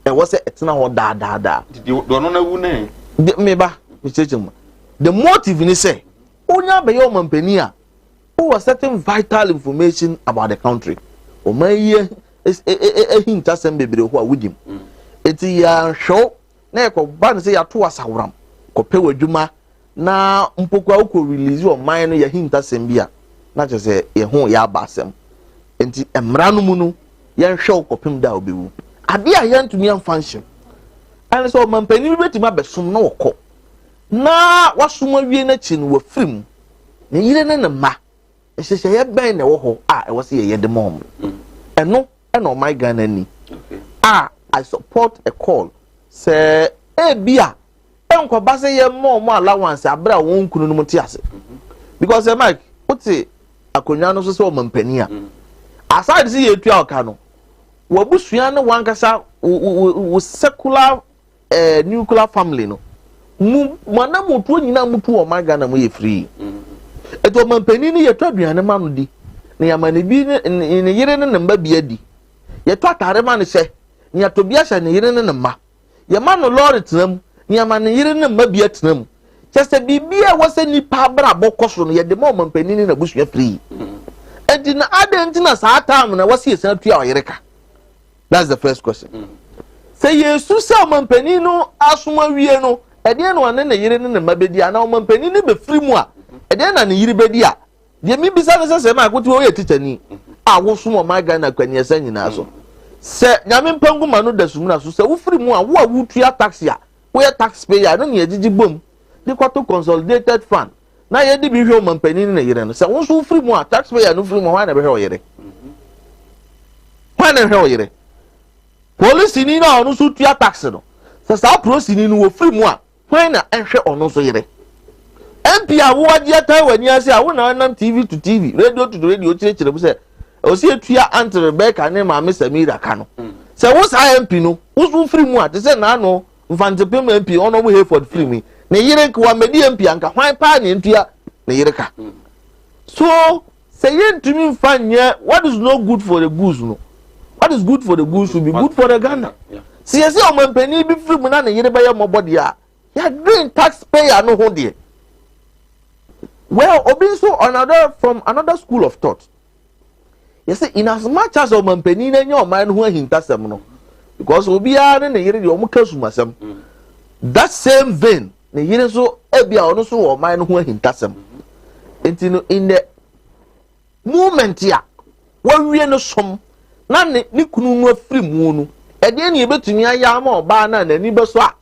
ɛwɔ sɛ ɛtena hɔ daadaadaa. Deɛ ɔno no awu ne? Meba, mekyerɛkyerɛ mu. The motive ne sɛ, wonya bɛyɛ ɔmanpanin a, Wowɔ certain vital information about the country. Ɔman yi ahintasɛm bebree hɔ a wonim. Eti yɛanhwɛ wo na yɛkɔba no sɛ yɛato asaworam kɔpɛ w'adwuma na mpo koraa wokɔ release ɔman no yɛahintasɛm bi a na kyerɛ sɛ yɛn ho yɛ aba asɛm. Enti mmara no mu no yɛnhwɛ wo kɔpem da a wobɛwu. Adeɛ a yɛntumi amfa nhyɛm ɛne sɛ ɔmanpanin bi bɛtumi abɛsom na ɔkɔ na wasom awie no akyi no wafiri mu. Ne yere ne ne mma, nhyehyɛeɛ bɛn na ɛwɔ hɔ a ɛwɔ sɛ yɛyɛ de ma wɔn? Ɛno na ɔman Ghana ni a I support a call sɛ ebi a ɛnkɔba sɛ yɛmma wɔn allowance abere a wɔn kunu no te ase. Because eh, Mike, wote akonnwa no so sɛ ɔmampanin a, aside sɛ yɛtua ɔka no, w'abusua ne w'ankasa wo secular eh, nuclear family no mu mo anamotuo nyinaa mutu wɔ ɔman Ghana mu yɛ free. Ɛti ɔmanpanin no yɛtɔ aduane ma no di na yɛama ne bi ne ne yere ne ne mma bi adi. Yɛtɔ atare ma no hyɛ na yɛatɔ bi ahyɛ ne yere ne ne mma. Yɛma no lɔɔre tena mu na yɛama ne yere ne mma bi atena mu. Kyɛ sɛ biribi a ɛwɔ sɛ nipa abrabɔ kɔ so no yɛde ma ɔmanpanin ne n'abusua free. Ɛnti na adɛn nti na saa time na ɛwɔ sɛ yɛsan tua ɔyere ka? That's the first question. Mm. Sɛ yɛsu sɛ ɔmampanin no asom awie no, ɛdeɛn na ɔne ne yere ne ne mma bɛdi anaa ɔmampanin no bɛfiri mu a, ɛdeɛn na ne yere bɛdi a? Deɛ mebisa no sɛ sɛ maa kote woyɛ tikyani a wosom ɔman Ghana kwaniɛsɛ nyinaa so. Sɛ nyame mpangu ma no da sumina so sɛ wofiri mu a wo a wotua tax a woyɛ tax payer no ne yɛgyegye bom de kɔto consolidated fund na yɛde bi hwɛ ɔmampanin ne ne yere no sɛ wo nso wofiri mu a taxpayer no firi mu hwan na ɛbɛhwɛ ɔyere hwan na ɛhwɛ ɔyere polisini no a ɔno nso tua tax no sɛ saa polisini no wɔfiri mu a hwan na ɛhwɛ ɔno nso yere. MP a wo agye atan w'ani ase a wo na nam TV to TV, radio to radio kyerɛkyerɛ mu sɛ ɔsi etua Aunt Rebecca ne Maame Samira ka no. Sɛ wo saa MP no, wo so firi mu a te sɛ n'ano Mfantsipim MP Honourable Hayford firi mu yi, ne yere nka wammɛdi MP anka hwan paa na entua ne yere ka? So sɛ yɛntumi nfa nyɛ what is not good for the goose no, what is good for the goose should be good for the gander. Sɛ yɛsɛ ɔmampanin bi firi mu na ne yere bɛyɛ mmɔbɔ deɛ a, yɛadwen taxpayer no ho deɛ. Well, obi nso another from another school of thought. Yɛsɛ in as much as ɔmampanin no anya ɔman no ho ahintasɛm no, because obiara ne ne yere deɛ wɔn ka sumasɛm. That same vein, ne yere nso ebi a ɔno nso wɔ ɔman no ho ahintasɛm. Nti no in the moment a wawie no som na ne ne kunu no afiri mu no, ɛdeɛ ne yɛbɛtumi ayɛ ama ɔbaa no a n'ani bɛsɔ a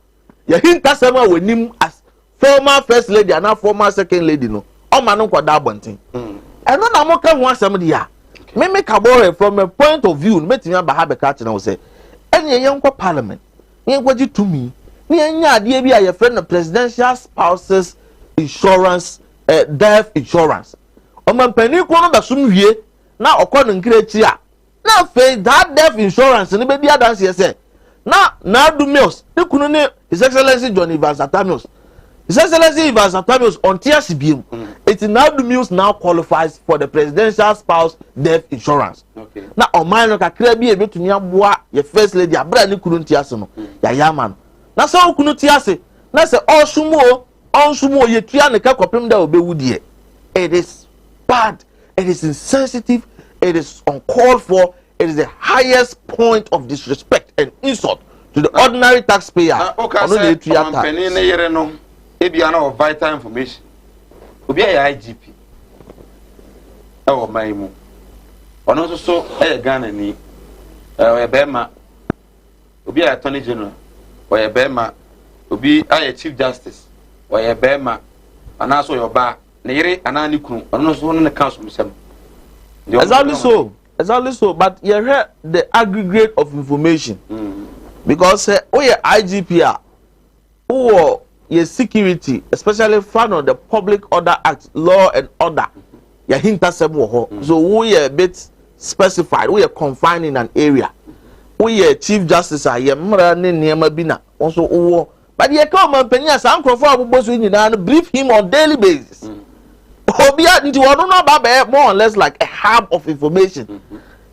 yɛhintasɛm a wɔnim as former first lady anaa former second lady no ɔma no nkɔda abɔnten. Ɛno na moka ho asɛm deɛ a, meme kabɔre from a point of view no mɛtumi aba ha bɛka akyerɛ wo sɛ ɛneɛ yɛnkɔ parliament na yɛnkɔgye tumi na yɛnya adeɛ bi a yɛfrɛ no presidential spouses insurance, death insurance. Ɔmampanin ko no bɛsom wie na ɔkɔ no nkira akyi a, na afei that death insurance no bɛdi adanseɛ sɛ na Naadu Mills ne kunu ne His Excellency John Evans Atta Mills. His Excellency Evans Atta Mills ɔnte ase biem, eti Naadu Mills now qualifies for the presidential spouse death insurance. Na ɔman no kakra bi a ebetumi aboa yɛ first lady abere a ne kunu nte ase no, yɛayɛ ama no. Na sɛ okunu te ase na sɛ ɔsom o, ɔnsom o, yɛtua ne ka kɔpem da obewu deɛ, it is bad, it is insensitive, it is uncalled for, it is the highest point of disrespect and insult to the ordinary taxpayer. Ɔno na etua tax. Ɔmampanin ne yere no ebia na wɔ vital information. Obi a yɛ IGP ɛwɔ ɔman yi mu, ɔno nso so ɛyɛ Ghana ni, ɔyɛ bɛrima. Obi a yɛ attorney general, ɔyɛ bɛrima. Obi ayɛ chief justice, ɔyɛ bɛrima anaasɛ ɔyɛ ɔbaa, ne yere anaa ne kunu ɔno nso ne ka asomsɛm. Exactly so, exactly so, but yɛhwɛ the aggregate of information because sɛ woyɛ IGP a, wowɔ yɛ security, especially fan of the Public Order Act, law and order, yɛhintasɛm wɔ hɔ. So woyɛ a bit specified, woyɛ confined in an area. Woyɛ chief justice a, yɛ mmara ne nneɛma bi na wɔn nso wowɔ, but yɛ ka ɔmanpanyin a, saa nkurɔfoɔ a wɔbobɔ so nyinaa no brief him on daily basis. Obi a nti wɔn no aba bɛyɛ more or less like a hub of information.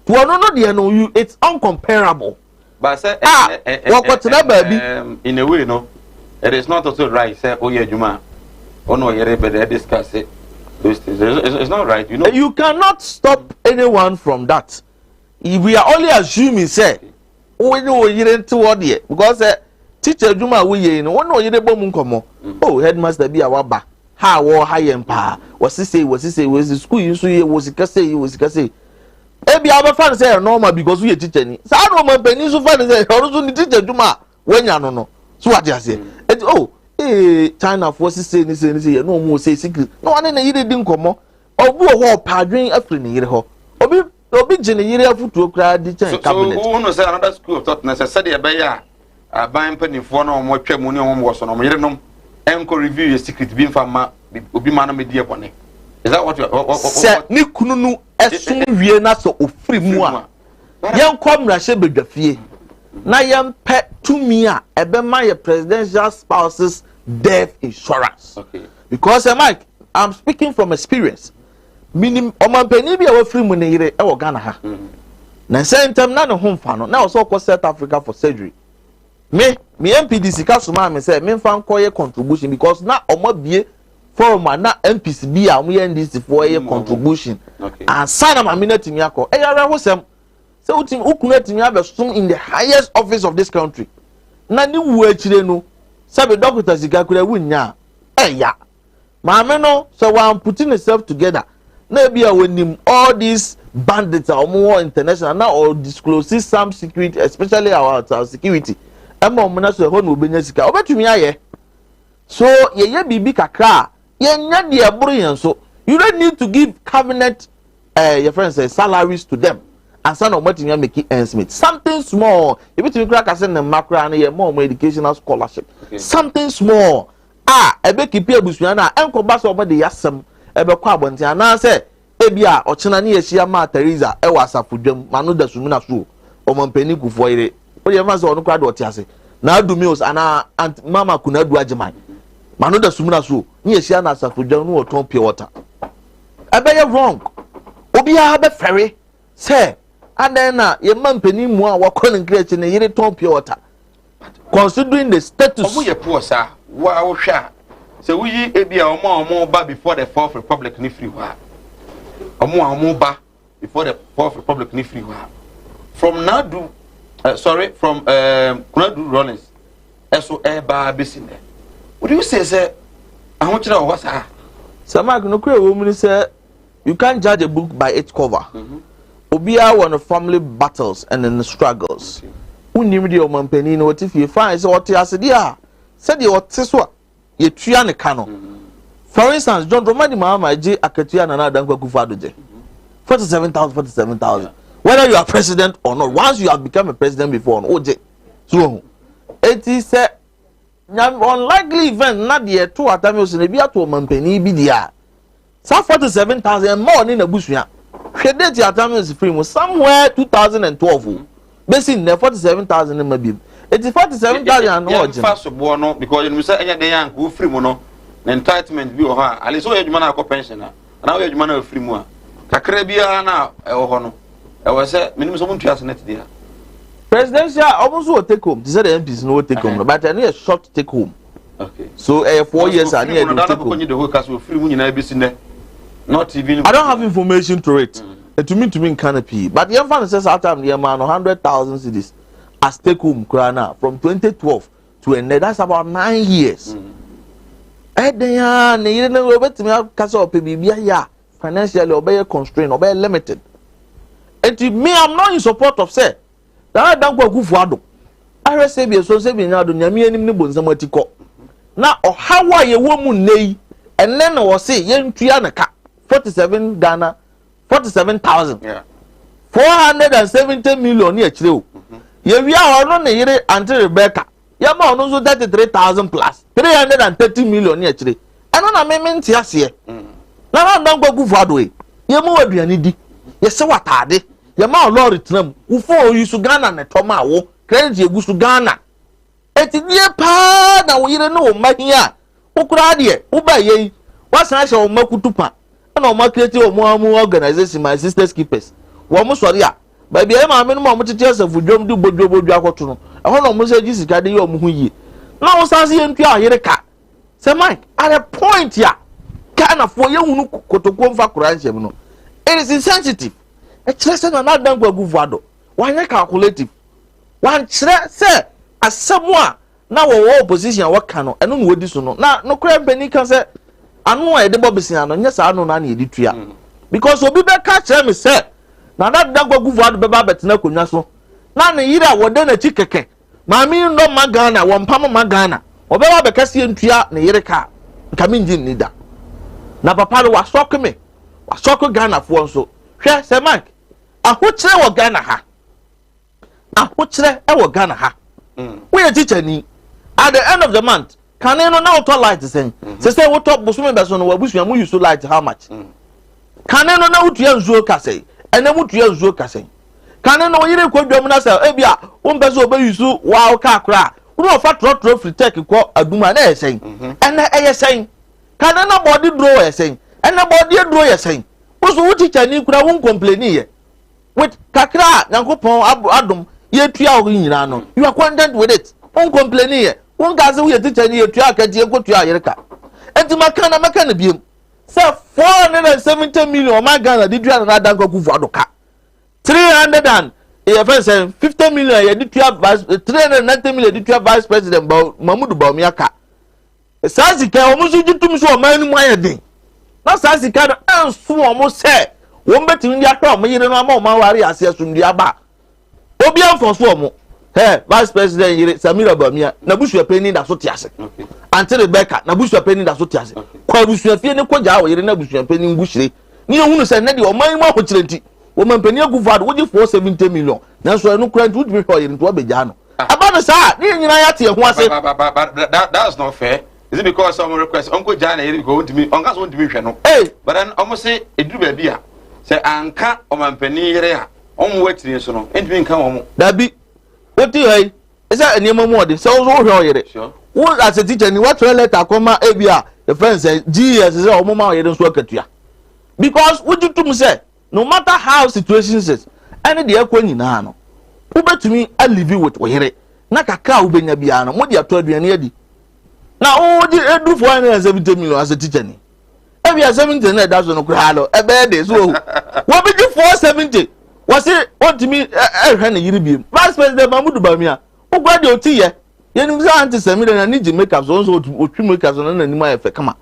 Wɔn no deɛ no, you, it's uncomparable. But sɛ a wɔkɔtena baabi. In a way no, it is not also right sɛ oyɛ adwuma a ɔno ɔyere bɛ dɛ discuss it, those things. It's not right. You cannot stop anyone from that. We are only assuming sɛ wo ne wo yere nte hɔ deɛ, because sɛ teacher adwuma a woyɛ yi no, wo ne wo yere bɔ mu nkɔmmɔ. Oh, headmaster bi a waba ha a wɔha yɛn paa, wɔsi sei, wɔsi sei, wɔsi school yi nso yɛ wɔ sika sei, wɔ sika sei. Ebi a wɔbɛfa no sɛ ɛyɛ normal because woyɛ teacher ni. Saa na ɔman panyin nso fa no sɛ ɔno nso ne teacher adwuma a wanya no, so wate aseɛ. Eti oh, China foɔ si sei ne sei ne sei yɛ na wɔn wɔ sei secret na wɔne ne yere di nkɔmmɔ. Obi wɔ hɔ ɔpɛ adwene afiri ne yere hɔ. Obi gye ne yere afutuo koraa di kyɛn cabinet. So wohunu sɛ another school of thought na sɛ sɛdeɛ ɛbɛyɛ a aban mpanimfoɔ no a wɔn atwa mu ne wɔn wɔ so no, wɔn yerenom nkɔ review yɛ secret bi nfa ma obi ma no medi ɛbɔne. Is that what you what, what, sɛ ne kunu no ɛsom wie na sɛ ofiri mu a, yɛnkɔ mmarahyɛ badwa fie na yɛmpɛ tumi a ɛbɛma yɛ presidential spouses death insurance. Because Mike, I'm speaking from experience. Minim ɔmanpanin bi a wafiri mu, ne yere wɔ Ghana ha. Na nsɛn ntɛm na ne ho mfa no na ɔsɛ ɔkɔ South Africa for surgery. Me MP de sika somaa me sɛ memfa nkɔyɛ contribution because na ɔmo abie forum a na MPs bi a ɔmo yɛ NDC foɔ yɛ contribution ansa na maame no atumi akɔ. Ɛyɛ awerɛhosɛm sɛ wotumi wokunu atumi abɛsom in the highest office of this country na ne wu akyire no, sɛbi, dɔkota sika kura wunya a ɛya. Maame no sɛ wɔn putting itself together na ebi a wɔnim all these bandits a wɔn wɔ international na or disclose some secret, especially our security, ɛma wɔn na so ɛhɔ na wɔbɛnya sika wɔbɛtumi ayɛ so. Yɛyɛ biribi kakra a yɛnya deɛ ɛboro yɛn so. You don't need to give cabinet your friend say salaries to them ansa na wɔn atumi amake ends meet. Something small, ebitumi kura kase ne mma kura no yɛ mma wɔn educational scholarship. Something small. a ɛbɛkipi abusua no a ɛnkɔba sɛ wɔde yasɛm ɛbɛkɔ abɔnten anaasɛ ebia ɔkyena ne yɛahyia maa Teresa wɔ asafo dwam ma no da sumina so o, ɔmampanin Kufuor yere, wo deɛ mfa sɛ ɔno koraa deɛ ɔte ase, Naadu Mills anaa Aunt Mama Kunadu Agyeman ma no da sumina so o, ne yɛahyia no asafo dwam ne wɔtɔn pure water. Ɛbɛyɛ wrong. Obiara bɛfɛre sɛ adɛn na yɛn mampanin mu a wakɔ ne nkra akyi ne yere tɔn pure water. Considering the status. Wɔn yɛ poor saa, wo a wohwɛ a, sɛ woyi ebi a wɔn a wɔn ba before the fourth republic ne firi hɔ a, wɔn a wɔn ba before the fourth republic ne firi hɔ a, from Nadu, sorry, from Kunadu Rawlings ɛso ɛba abɛsi nnɛ, would you say sɛ ahokyerɛ wɔ hɔ saa? Sir Mark, nokorɛ ɛwɔ mu ne sɛ You can't judge a book by its cover. Obiara wɔ ne family battles and ne struggles. Wonnim deɛ ɔmampanin no ɔte fie fine sɛ ɔte ase deɛ a sɛdeɛ ɔte so a yɛtua ne ka no. For instance, John Dramani Mahama gye akatua Nana Addo Dankwa Akufo-Addo gye. 47,000 47,000. Whether you are president or not, once you have become a president before no, wogye. So wahu. Eti sɛ unlikely event na deɛ ɛto Atamios no ebi ato ɔmampanin bi deɛ a Saa 47,000 ɛmma ɔne n'abusua. Hwɛ date a Tamils firi mu somewhere 2012 o. Besi nnɛ 47,000 no mma biom. Eti 47,000 a na ɔgye no. Yɛmfa soboɔ no because yɛnim sɛ ɛnyɛ den a nka wofiri mu no ne entitlement bi wɔ hɔ a at least woyɛ adwuma no akɔ pension a anaa woyɛ adwuma no afiri mu a kakra biara na ɛwɔ hɔ no ɛwɔ sɛ menim sɛ montua senate deɛ a. Presidential ɔmo nso wɔ take home te sɛ the MPs no wɔ take home no but ɛno yɛ short take home. So ɛyɛ 4 years a ne yɛ de take home. I don't have information to it. Etumi ntumi nka no pii but yɛn fa no sɛ saa time yɛn maa no 100,000 cedis as take home koraa na from 2012 to ɛnɛ, that's about 9 years. Ɛdɛn a ne yere no obetumi aka sɛ ɔpɛ biribi ayɛ a financially ɔbɛyɛ constrained, ɔbɛyɛ limited. Eti me, I'm not in support of sɛ Nana Dankwa Akufo Addo ahwɛ sɛ bi eso sɛ bi nya ado nyame anim ne bonsam ati kɔ na ɔhaw a yɛwɔ mu nnɛ yi ɛnɛ na wɔse yɛntua ne ka 47 Ghana 47,470 million ne akyire o. Yɛwia ɔno ne yere Aunty Rebecca, yɛma ɔno nso 33,000 plus 330 million ne akyire. Ɛno na meme nte aseɛ. Nana Dankwa Akufo Addo yi, yɛma wɔ aduane di, yɛsɛ wɔ ataade, yɛma wo lɔɔre tena mu, wo phone yi so Ghana na ɛtɔ ma wo, credit yɛgu so Ghana. Eti die paa na wo yere ne wo mma hia a wo koraa deɛ woba yɛ yi wasan ahyɛ wɔn mma kutu pa ɛna wɔn acreate wɔn amu organization, My Sisters Keepers. Wɔn sɔre a baabi a yɛ maame no ma wɔn tete asafo dwom de bodwo bodwo akɔto no ɛhɔ na wɔn nsa gye sika de yɛ wɔn ho yie na wɔn san se yɛn ntua ayere ka. Sɛ Mike, at a point a Ghanafoɔ yɛhunu kotokuo mfa koraa nhyɛm no, it is insensitive. Ɛkyerɛ sɛ Nana Dankwa Akufo-Addo wanyɛ calculative, wankyerɛ sɛ asɛm a na wɔwɔ opposition a wɔka no ɛno na wɔdi so no. Na nokorɛ mpanin ka sɛ ano a yɛde bɔ besia no nyɛ saa ano no na yɛde tua, because obi bɛka kyerɛ me sɛ Nana Dankwa Akufo-Addo bɛba abɛtena akonnwa so na ne yere a wɔda n'akyi kɛkɛ maame yi nnɔ ma Ghana, wɔn mpam ma Ghana, ɔbɛba abɛka sɛ yɛntua ne yere ka a, nka mengye nni da. Na papa no wasɔke me, wasɔke Ghanafoɔ nso. Hwɛ sɛ Mike, ahokyerɛ wɔ Ghana ha, ahokyerɛ wɔ Ghana ha. Woyɛ tikyani, at the end of the month, kane no na wotɔ light sɛn? Sɛ wotɔ bosome bɛ so no, wabusua mu use light how much? Kane no na wotua nsuo ka sɛn? Ɛnɛ mutua nsuo ka sɛn? Kane no woyere kɔ dwam na sɛ ebi a wompɛ sɛ ɔbɛyi so waa kaa koraa, wo na ɔfa trɔtrɔ firi Tech kɔ Adum a, na ɛyɛ sɛn? Ɛnɛ ɛyɛ sɛn? Kane na bɔɔde duro yɛ sɛn? Ɛnɛ bɔɔde duro yɛ sɛn? Wo so wo tikyani koraa wo ncomplaini yɛ with kakra a Nyankopɔn adom yɛtua wo nyinaa no, you are content with it. Wo ncomplaini yɛ, wo nka sɛ woyɛ tikyani yɛtua akatie nkɔtua ayere ka. Enti maka na mɛka no biem sɛ 470 million ɔman Ghana de dua Nana Dankwa Akufo-Addo ka, three hundred and yɛ fɛn sɛ 50 million yɛde tua vice, 390 million yɛde tua Vice President Mahmudu Bawumia ka. Saa sika wɔn nso gye tum so ɔman no mu ayɛ den na saa sika no ɛnso wɔn sɛ wɔn bɛtumi de ahwɛ wɔn yere no ama wɔn aware ase asomdue aba. Obi amfɔ so wɔn hɛ Vice President yere Samira Bawumia n'abusua panyin da so te ase, Aunty Rebecca n'abusua panyin da so te ase. Kɔ abusua fie ne kɔ gyaa wɔ yere n'abusua panyin ngu hyire ne ehunu sɛ ne deɛ ɔman yi mu ahokyerɛ nti wɔn mpanyin Akufo Addo wogye 470 million nanso ɛno kura nti wotumi hwɛ ɔyere nti wɔbɛgyaa no. Ɛba no saa ne yɛn nyinaa yɛate yɛn ho ase. But that's not fair. Is it because ɔmo request ɔnkɔ gyaa ne yere because ɔntumi ɔnka sɛ ɔntumi nhwɛ no. Hey! But then ɔmo se eduru baabi a sɛ anka ɔmanpanin yere a ɔmo wɔ akyire nso no ntumi nka wɔn. Dabi, wote ha yi, sɛ nneɛma mu ɔden sɛ wo nso wohwɛ ɔyere. Wo as a teacher ni woatwerɛ letter akɔma ebi a yɛfrɛ no sɛ GES sɛ ɔmo ma ɔyere nso akatua. Because wogye tom sɛ no matter how situations is ɛne deɛ ɛkɔ nyinaa no wobɛtumi alive with wo yere na kakra a wobɛnya biara no mode atɔ aduane adi. Na wogye edu 470 million as a teacher ni. Ebi a 70 na ɛda so no koraa no ɛbɛyɛ de so ohu. Wɔbɛgye 470 wɔse ɔntumi ɛhwɛ ne yere biem. Vice President Mahmudu Bawumia wokura deɛ ɔte yɛ. Yɛnim sɛ Aunty Samira n'ani gye makeup so nso ɔtwi makeup so na n'anim ayɛ fɛ kama.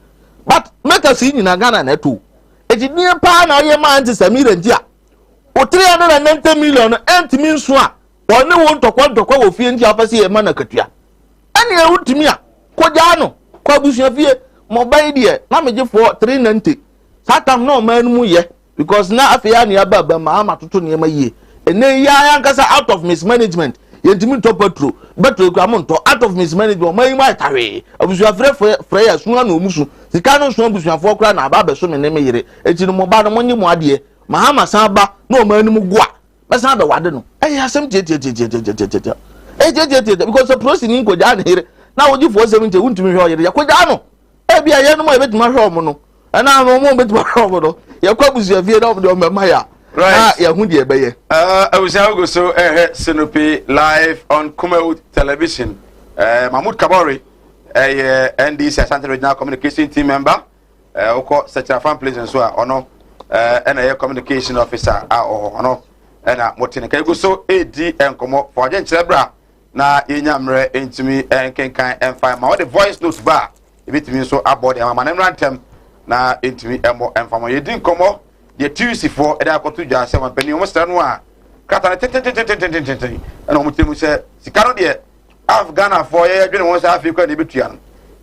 But makeup yi nyinaa Ghana na ɛto. Eti deɛ paa na ɔyɛ ma Aunty Samira nti a o 390 million no ɛntumi nso a ɔne wo ntɔkwa ntɔkwa wɔ fie nti a wopɛ sɛ yɛma no akatua. Ɛnea wotumi a kɔgyaa no kɔ abusua fie ma ɔba yi deɛ na megye foɔ 390 saa tam na ɔman no mu yɛ because na afei a nea aba aba ma ama toto nneɛma yie ɛnɛ yi ara ankasa out of mismanagement yɛntumi ntɔ petro petro kura mo ntɔ out of mismanagement ɔman yi mu ayɛ tawee abusua frɛ frɛ frɛ yɛ sua na ɔmu su sika no nso abusuafoɔ koraa na aba abɛso me ne me yere eti no mo ba no mo nye mo adeɛ mahama san ba na ɔman no mu go a bɛsan abɛwade no ɛyɛ asɛm tiatiatiatiatiatiatia ɛyɛ tiatiatiatia because sɛ polisi nkogyaa ne yere na wogye 470 wontumi hwɛ ɔyere yɛkogyaa no ebi a yɛnom a yɛbɛtumi ahwɛ ɔmo no ɛna no ɔmo bɛtumi ahwɛ ɔmo no yɛkɔ abusua fie na ɔmo deɛ ɔmo bɛma yɛ a na yɛho deɛ ɛbɛyɛ. Abusua wogu so ɛhwɛ Sinope live on Kumawood television. Mahmoud Kabore ɛyɛ NDC Asante Regional Communication Team member. Wokɔ Sekyere Fan Place nso a ɔno ɛna ɛyɛ communication officer a ɔwɔ hɔ no ɛna mote ne ka egu so edi nkɔmɔ fa ɔdwenkyerɛ bra na yɛnya mmerɛ ntumi nkenkan ɛmfa ma wɔde voice note ba a ebitumi nso abɔ de ama ne mmra ntɛm na ntumi ɛmmɔ ɛmfa ma yɛdi nkɔmɔ deɛ tuusifoɔ ɛde akɔto dwa sɛ wɔn mpanyin wɔn srɛ no a krataa no tententententententen ɛna wɔn tiri mu sɛ sika no deɛ Af Ghanafoɔ yɛyɛ dwene ho sɛ afei koraa na yɛbɛtua no.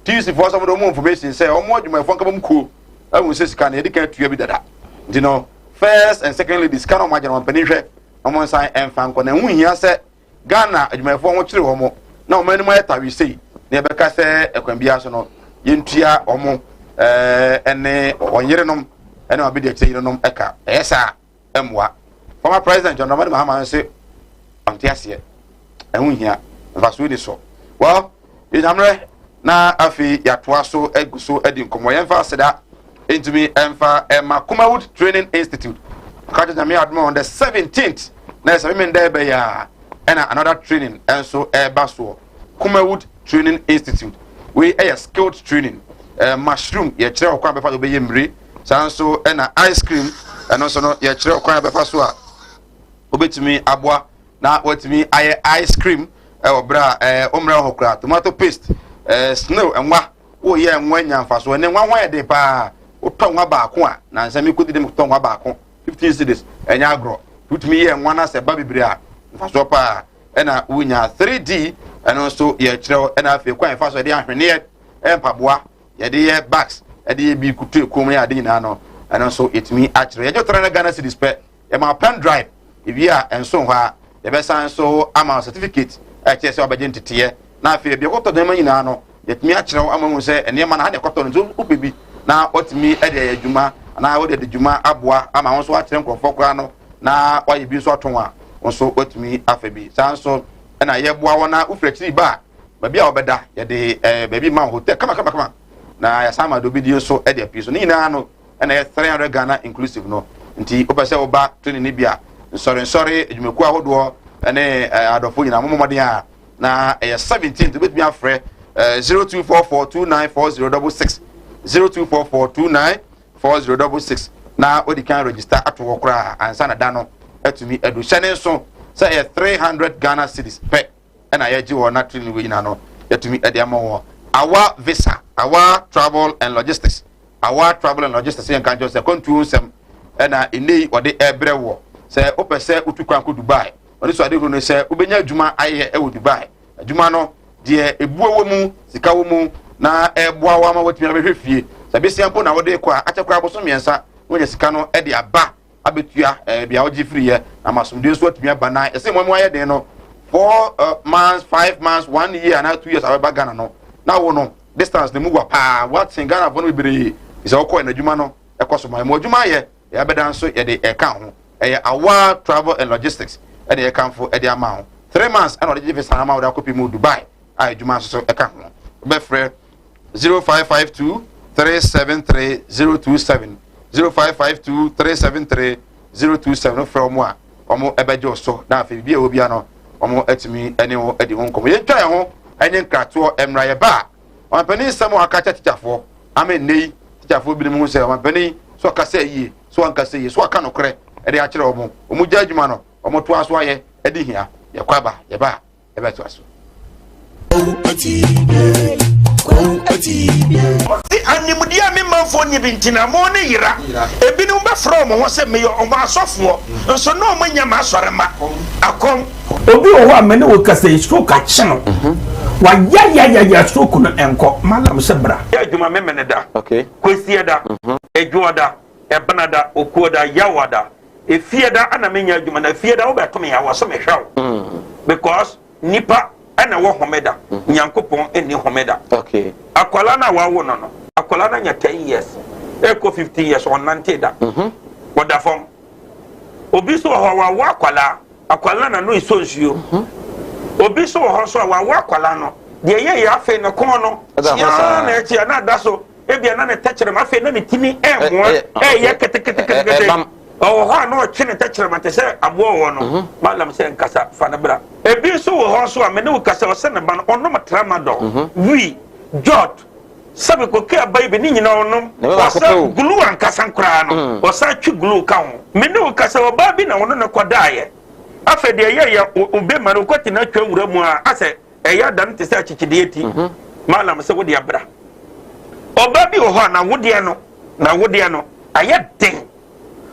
TUC foɔ sɛ wɔde wɔn information sɛ wɔn adwumayɛfoɔ nkabom kuo ahu sɛ sika no yɛde kan atua bi dada. Nti no first and second lady sika no wɔn agye no wɔn panin hwɛ na wɔn nsan ɛmfa nkɔ na ɛho hia sɛ Ghana adwumayɛfoɔ ho kyere wɔn na wɔn anim ayɛ tawe sei na yɛbɛka sɛ ɛkwan biara so no yɛntua wɔn ɛne wɔn yerenom ɛne wɔn abɛdi akyire yerenom ɛka ɛyɛ saa. mmoa. Former President John Dramani Mahama nso se ɔnte aseɛ, ɛho nhia, mfasoɔ ni so. Well, yɛnya mmerɛ na afei yɛatoa so agu so adi nkɔmmɔ. Yɛmfa aseda ntumi mfa ɛma Kumawood Training Institute. Ɔka kyerɛ Nyame adom on the 17th na ɛsɛ memenda ɛbɛyɛ a ɛna another training nso ɛreba soɔ. Kumawood Training Institute. Wei ɛyɛ skilled training. Mushroom yɛkyerɛ ɔkwan bɛfa so bɛyɛ mmire. Saa nso ɛna ice cream ɛno nso no yɛkyerɛ ɔkwan bɛfa so a wobɛtumi aboa na watumi ayɛ ice cream ɛwɔ berɛ a ɛɛ omrɛ hɔ koraa. Tomato paste, snail nwa, woyɛ nwa nya mfasoɔ. Ɛnɛ nwa ho ayɛ den paa. Wotɔ nwa baako a nansa mi kɔdi dem tɔ nwa baako 15 cedis ɛnyɛ agorɔ. Wotumi yɛ nwa no sɛ ba bebree a mfasoɔ paa ɛna wonya. 3D ɛno nso yɛkyerɛw ɛna afei kwan yɛfa so yɛde ahweneɛ mpaboa yɛde yɛ bags ɛde yɛ bi kutu ekom ne ade nyinaa no ɛno nso yɛtumi akyerɛ. Yɛgye tɔrɔ no Ghana cedis pɛ, yɛma pen drive ebi a ɛnso hɔ a yɛbɛsan so ama certificate ɛkyerɛ sɛ ɔbɛgye nteteɛ na afei ebi ɛkɔtɔ nneɛma nyinaa no yɛtumi akyerɛw ama hu sɛ nneɛma no ha na ɛkɔtɔ no nti wopɛ bi na watumi ɛde ayɛ adwuma anaa wode de dwuma aboa ama wɔn nso akyerɛ nkurɔfoɔ koraa no na wayɛ bi nso atɔn a wɔn nso watumi afa bi. Saa nso ɛna yɛboa wɔn na wofiri akyiri ba a baabi a wɔbɛda yɛde baabi ma hotel kama kama kama na yɛsan ma dobi die nso ɛde apue so ne nyinaa no ɛna yɛ 300 Ghana inclusive no. Nti wopɛ sɛ woba training no bi a nsɔre nsɔre adwumakuo ahodoɔ ɛne adɔfo nyinaa mo mmɔden a na ɛyɛ 17 wobɛtumi afrɛ 0244 294066, 0244 294066 na wodi kan register ato hɔ koraa ansa na da no atumi adu. Hyɛ ne nso sɛ ɛyɛ 300 Ghana cedis pɛ ɛna yɛgye wɔ na training wei nyinaa no yɛtumi ɛde ama wɔ Awa Visa, Awa Travel and Logistics. Awa Travel and Logistics yɛn kan kyerɛ sɛ kwantuo nsɛm ɛna ɛnɛ yi wɔde ɛbrɛ wɔ sɛ wopɛ sɛ wotu kwan kɔ Dubai. Ɔne so ade hunu ne sɛ wobɛnya adwuma ayɛ ɛwɔ Dubai. Adwuma no deɛ ebuo wɔ mu, sika wɔ mu na ɛboa wo ama watumi abɛhwɛ fie. Sɛ besia mpo na wode kɔ a akyɛ koraa boso 3 na wonya sika no de aba abɛtua bea wogye firiiɛ na ma asomdwe nso atumi aba. Na ɛsɛ mu ayɛ den no 4 months, 5 months, 1 year anaa 2 years abɛba Ghana no na wo no Distance no mu wa paa. Waten Ghanafoɔ no bebree sɛ wɔkɔ yɛn adwuma no ɛkɔ so ma ɛmu adwuma ayɛ yɛabɛda nso yɛde ɛka ho. Ɛyɛ Awaa Travel and Logistics ɛna yɛkamfo ɛde ama ho. 3 months ɛna ɔde gye visa ama wɔde akɔpi mu Dubai a adwuma nso so ɛka ho. Wobɛfrɛ 0552 373 027, 0552 373 027. Wofrɛ wɔn a, wɔn ɛbɛgye wo so na afei biribi a ɛwɔ bia no, wɔn atumi ɛne wo adi ho nkɔmmɔ. Yɛntwa yɛn ho ɛne nkratoɔ mmra. Yɛba a, ɔmampanin nsɛm a aka kyɛ tikyafoɔ ama nnɛ yi tikyafoɔ binom ho sɛ ɔmampanin so ɔkasa yie, so ankasa yie, so aka nokorɛ ɛde akyerɛ wɔn, wɔn gya adwuma no, wɔn toa so ayɛ ɛde hia. Yɛkɔ aba, yɛba a, yɛbɛtoa so. Ɔse animdeɛ a me manfoɔ nni bi nti na mo ne yera. Ebinom bɛfrɛ wɔn ho sɛ meyɛ wɔn asɔfoɔ, nso na wɔn nyɛ m'asɔre mma. Akɔm. Obi wɔ hɔ a me ne wo kasa yi, stroke akye no. Wayayayaya, stroke no ɛnkɔ. Malam sɛ bra. Yɛ adwuma Memeneda, Kwasiada, Adwoada, Ɛbenada, Okuoda, Yawada, Efiada ana menya adwuma na Efiada wobɛto me a wɔ sɛ mehwɛ wo because nipa ɛna wɔ homeda, Nyankopɔn ɛnni homeda. Akwalaa no a wawo no, akwalaa no anya 10 years ɛkɔ 15 years, ɔnnante da, ɔda fam. Obi nso wɔ hɔ a wawo akwalaa, akwalaa na no esɔ nsuo. Obi nso wɔ hɔ nso a wawo akwalaa no deɛ ɛyɛ yɛ afei ne kɔn no kyiaa na ɛkyia na ada so, ebia na ne tɛkyerɛma afei na ne tini ɛmoa ɛyɛ keteketekete. Ɔwɔ hɔ a na ɔtwe ne tɛkyerɛma te sɛ aboa wɔ no. Malam sɛ nkasa fa no bra. Ebi nso wɔ hɔ nso a me ne wo kasa, ɔsɛ ne ba no ɔnom tramadol, wii, jot, sɛbi koke aba yi bi ne nyinaa ɔnom, ɔsɛ glue ankasa koraa no ɔsan twe glue ka ho. Me ne wo kasa, ɔbaa bi na ɔno ne kɔdaeɛ, afei deɛ ɛyɛ yɛ obe ma no kɔte na atwa wura mu a asɛ ɛyɛ ada no te sɛ akyekyedeɛ ti. Malam sɛ wode abra. Ɔbaa bi wɔ hɔ a n'awodeɛ no ayɛ den,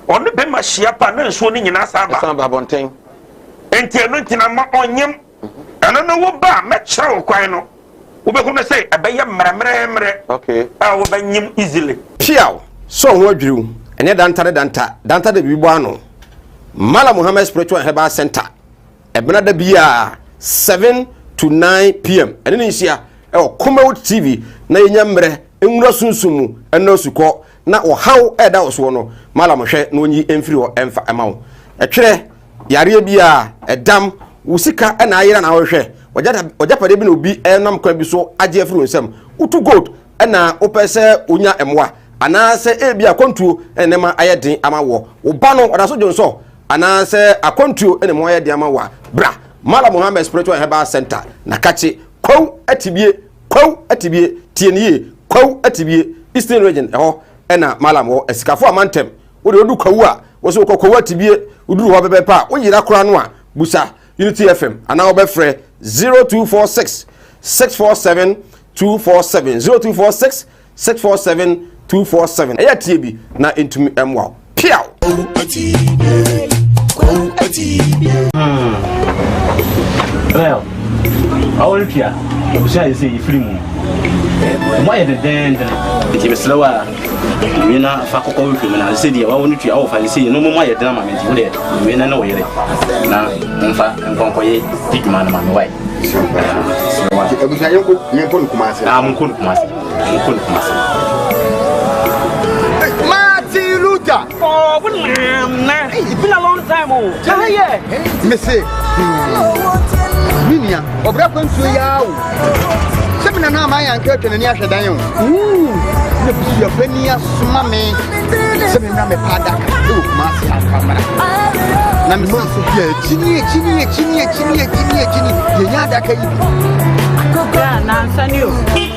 ɔne bɛma hyia pa na nsuo no nyinaa saa ba. Ɛsan ba abɔnten. Nti ɛno ntina ma ɔnyem ɛno no, wo ba a mɛkyerɛ wo kwan no, wobɛhu no sɛ ɛbɛyɛ mmerɛmmerɛmmerɛ a wobɛnyem easily. Piaw sɛ ɔho adwiriw ɛnyɛ danta ne danta danta de biribi bɔ ano. Mala Muhammad Spiritual and Herbal Center, ɛbena da biara 7 to 9 pm ɛne ne nhyia ɛwɔ Kumawood TV na yɛnya mmerɛ nwura sunsum mu ɛnɔ asukɔ na ɔhaw ɛda wɔ soɔ no, Malam hwɛ na ɔnyi mfiri hɔ ɛmfa ɛma wo. Ɛtwerɛ yareɛ biara ɛdam wo sika ɛna ayera na wohwehwɛ ɔgyapadeɛ bi na obi ɛnam kwan bi so agye afiri wo nsam, wotu gold ɛna wopɛ sɛ wonya mmoa, anaasɛ ebi akwantuo ɛna nneɛma ayɛ den ama wɔ wo ba no ɔda so dwonsɔ, anaasɛ akwantuo ɛna mu ayɛ den ama wɔ a, bra Malam Muhammad Spiritual and Herbal Center na kakye Kwawu Atibie. Kwawu Atibie, tie ne yie, Kwawu Atibie, Eastern Region, ɛhɔ ɛna Malam wɔ. Asikafo amantam wode wodu Kwawu a, wɔsɛ wokɔ Kwawu Atibie, woduru hɔ pɛpɛpɛ a, woyera koraa no a, busa Unity FM anaa wobɛfrɛ 0246 647 247, 0246 647 247. Ɛyɛ tie bi na ɛntumi mmoa wo. Piaw! Well, ɔwɔretwa abusua yɛ sɛ yɛfiri mu ɛmu ayɛ dendenden, nti mesrɛ wo a, wie na fa kɔkɔ hwehwɛ mu na sɛ deɛ wawo no tua ɔwɔ fa sɛ no mu ayɛ den ama me, nti wode wie na ne wo yere na momfa nkɔnkɔyɛ di dwuma no ma me wae. Abusua, yɛnkɔ yɛnkɔ no Kumase. Ah, monkɔ no Kumase, monkɔ no Kumase. Martin Luther. Oh, what nana? It's been a long time, oh. Yeah, yeah. Mese, me nua, ɔbrɛ kwantuo yi ara o. Sɛ me nana ama yɛanka atwa n'ani ahwɛ dan o. Na busuapani asoma me sɛ memmra mɛpa adaka ɛwɔ Kumase akwamra. Na mese, yɛakyini, akyini, akyini, akyini, akyini, akyini, yɛnya adaka yi bi. Nansa ni o.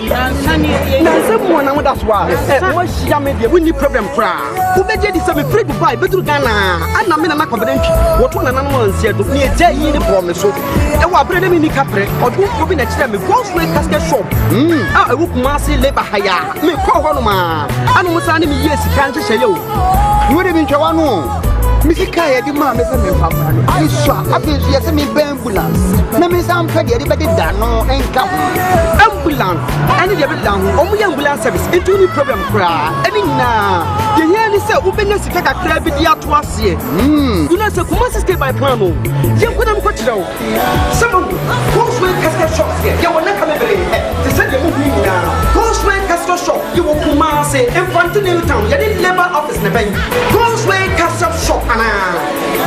Nansa ni. Nansa mu na woda so a ɛ wɔahyia me deɛ, wonni problem koraa. Wobɛgye di sɛ mefiri Dubai bɛduru Ghana ana me nana Kɔbena Ntwi wɔto nananom ansiɛ do ne ɛgya yi ne bɔɔ me so ɛwɔ aberɛ ne menni kaprɛ. Ɔdomfoɔ bi na kyerɛ me God's Way Casket Shop a ɛwɔ Kumase Labour ha yi a mekɔɔ hɔ nom a ana mo saa ne meyɛɛ sika nhyehyɛeɛ o. Wode bi ntwa w'ano o. Me sika. Sika a yɛde maa me sɛ memfa mmra no, esua. Afei nso yɛse mempɛ ambulance na mensan mpɛ deɛ yɛde bɛdeda no nka ho. Ambulance ɛne deɛ ɛbɛdeda ho. Wɔn yɛ ambulance service nti wonni problem koraa. Ɛne nyinaa deɛ hia ne sɛ wobɛnya sika kakra bi de ato aseɛ. You know sɛ Kumasi stay by plan o. Yɛnkɔ na menkɔkyerɛ wo. Sɛ moahu, Causeway Casket Shop deɛ, yɛwɔ nnaka bebree ɛ, te sɛ deɛ mohu yi nyinaa. Causeway Casket Shop, yɛwɔ Kumasi, Mfante New Town, yɛne Labour Office na ɛbɛn. Causeway Casket Shop anaa?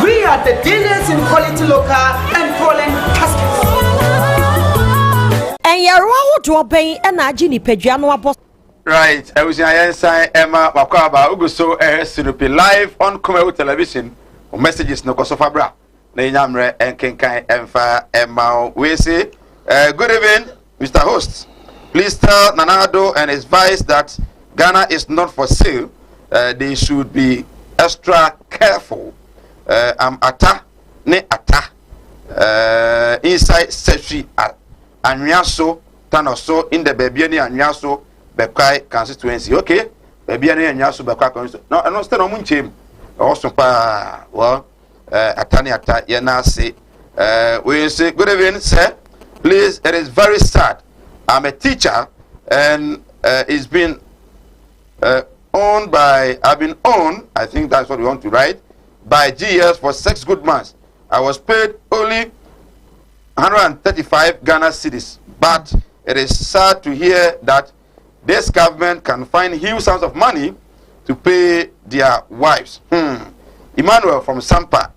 We are the dealers in quality local and foreign caskets. Nyarewa ahodoɔ bɛn na agye nipadua no abɔ? Right, abusua yɛn san ɛma wakɔ aba ogu so ɛhwɛ Sinope live on Kumawu television. O messages no kɔ so fa bra. Na yɛnya mmerɛ nkenkan ɛmfa ɛma wo. Wei se, good evening, Mr. Host. Please tell Nana Addo and his vice that Ghana is not for sale. They should be extra careful. I'm Ata ne Ata inside Sefwi Anwea so Tano so in the baabi ne Anwea so Bɛkwae constituency. Okay, baabi ne Anwea so Bɛkwae constituency. No, ɛno sɛ na ɔmo nkyɛn mu. Ɛwɔ so paa. Well, ata ne ata yɛn ase. We say good evening, sir. Please, it is very sad. I'm a teacher and it's been owned by, I've been owned, I think that's what we want to write, by GES for 6 good months. I was paid only 135 Ghana cedis, but it is sad to hear that this government can find huge sums of money to pay their wives. Emmanuel from Sampa.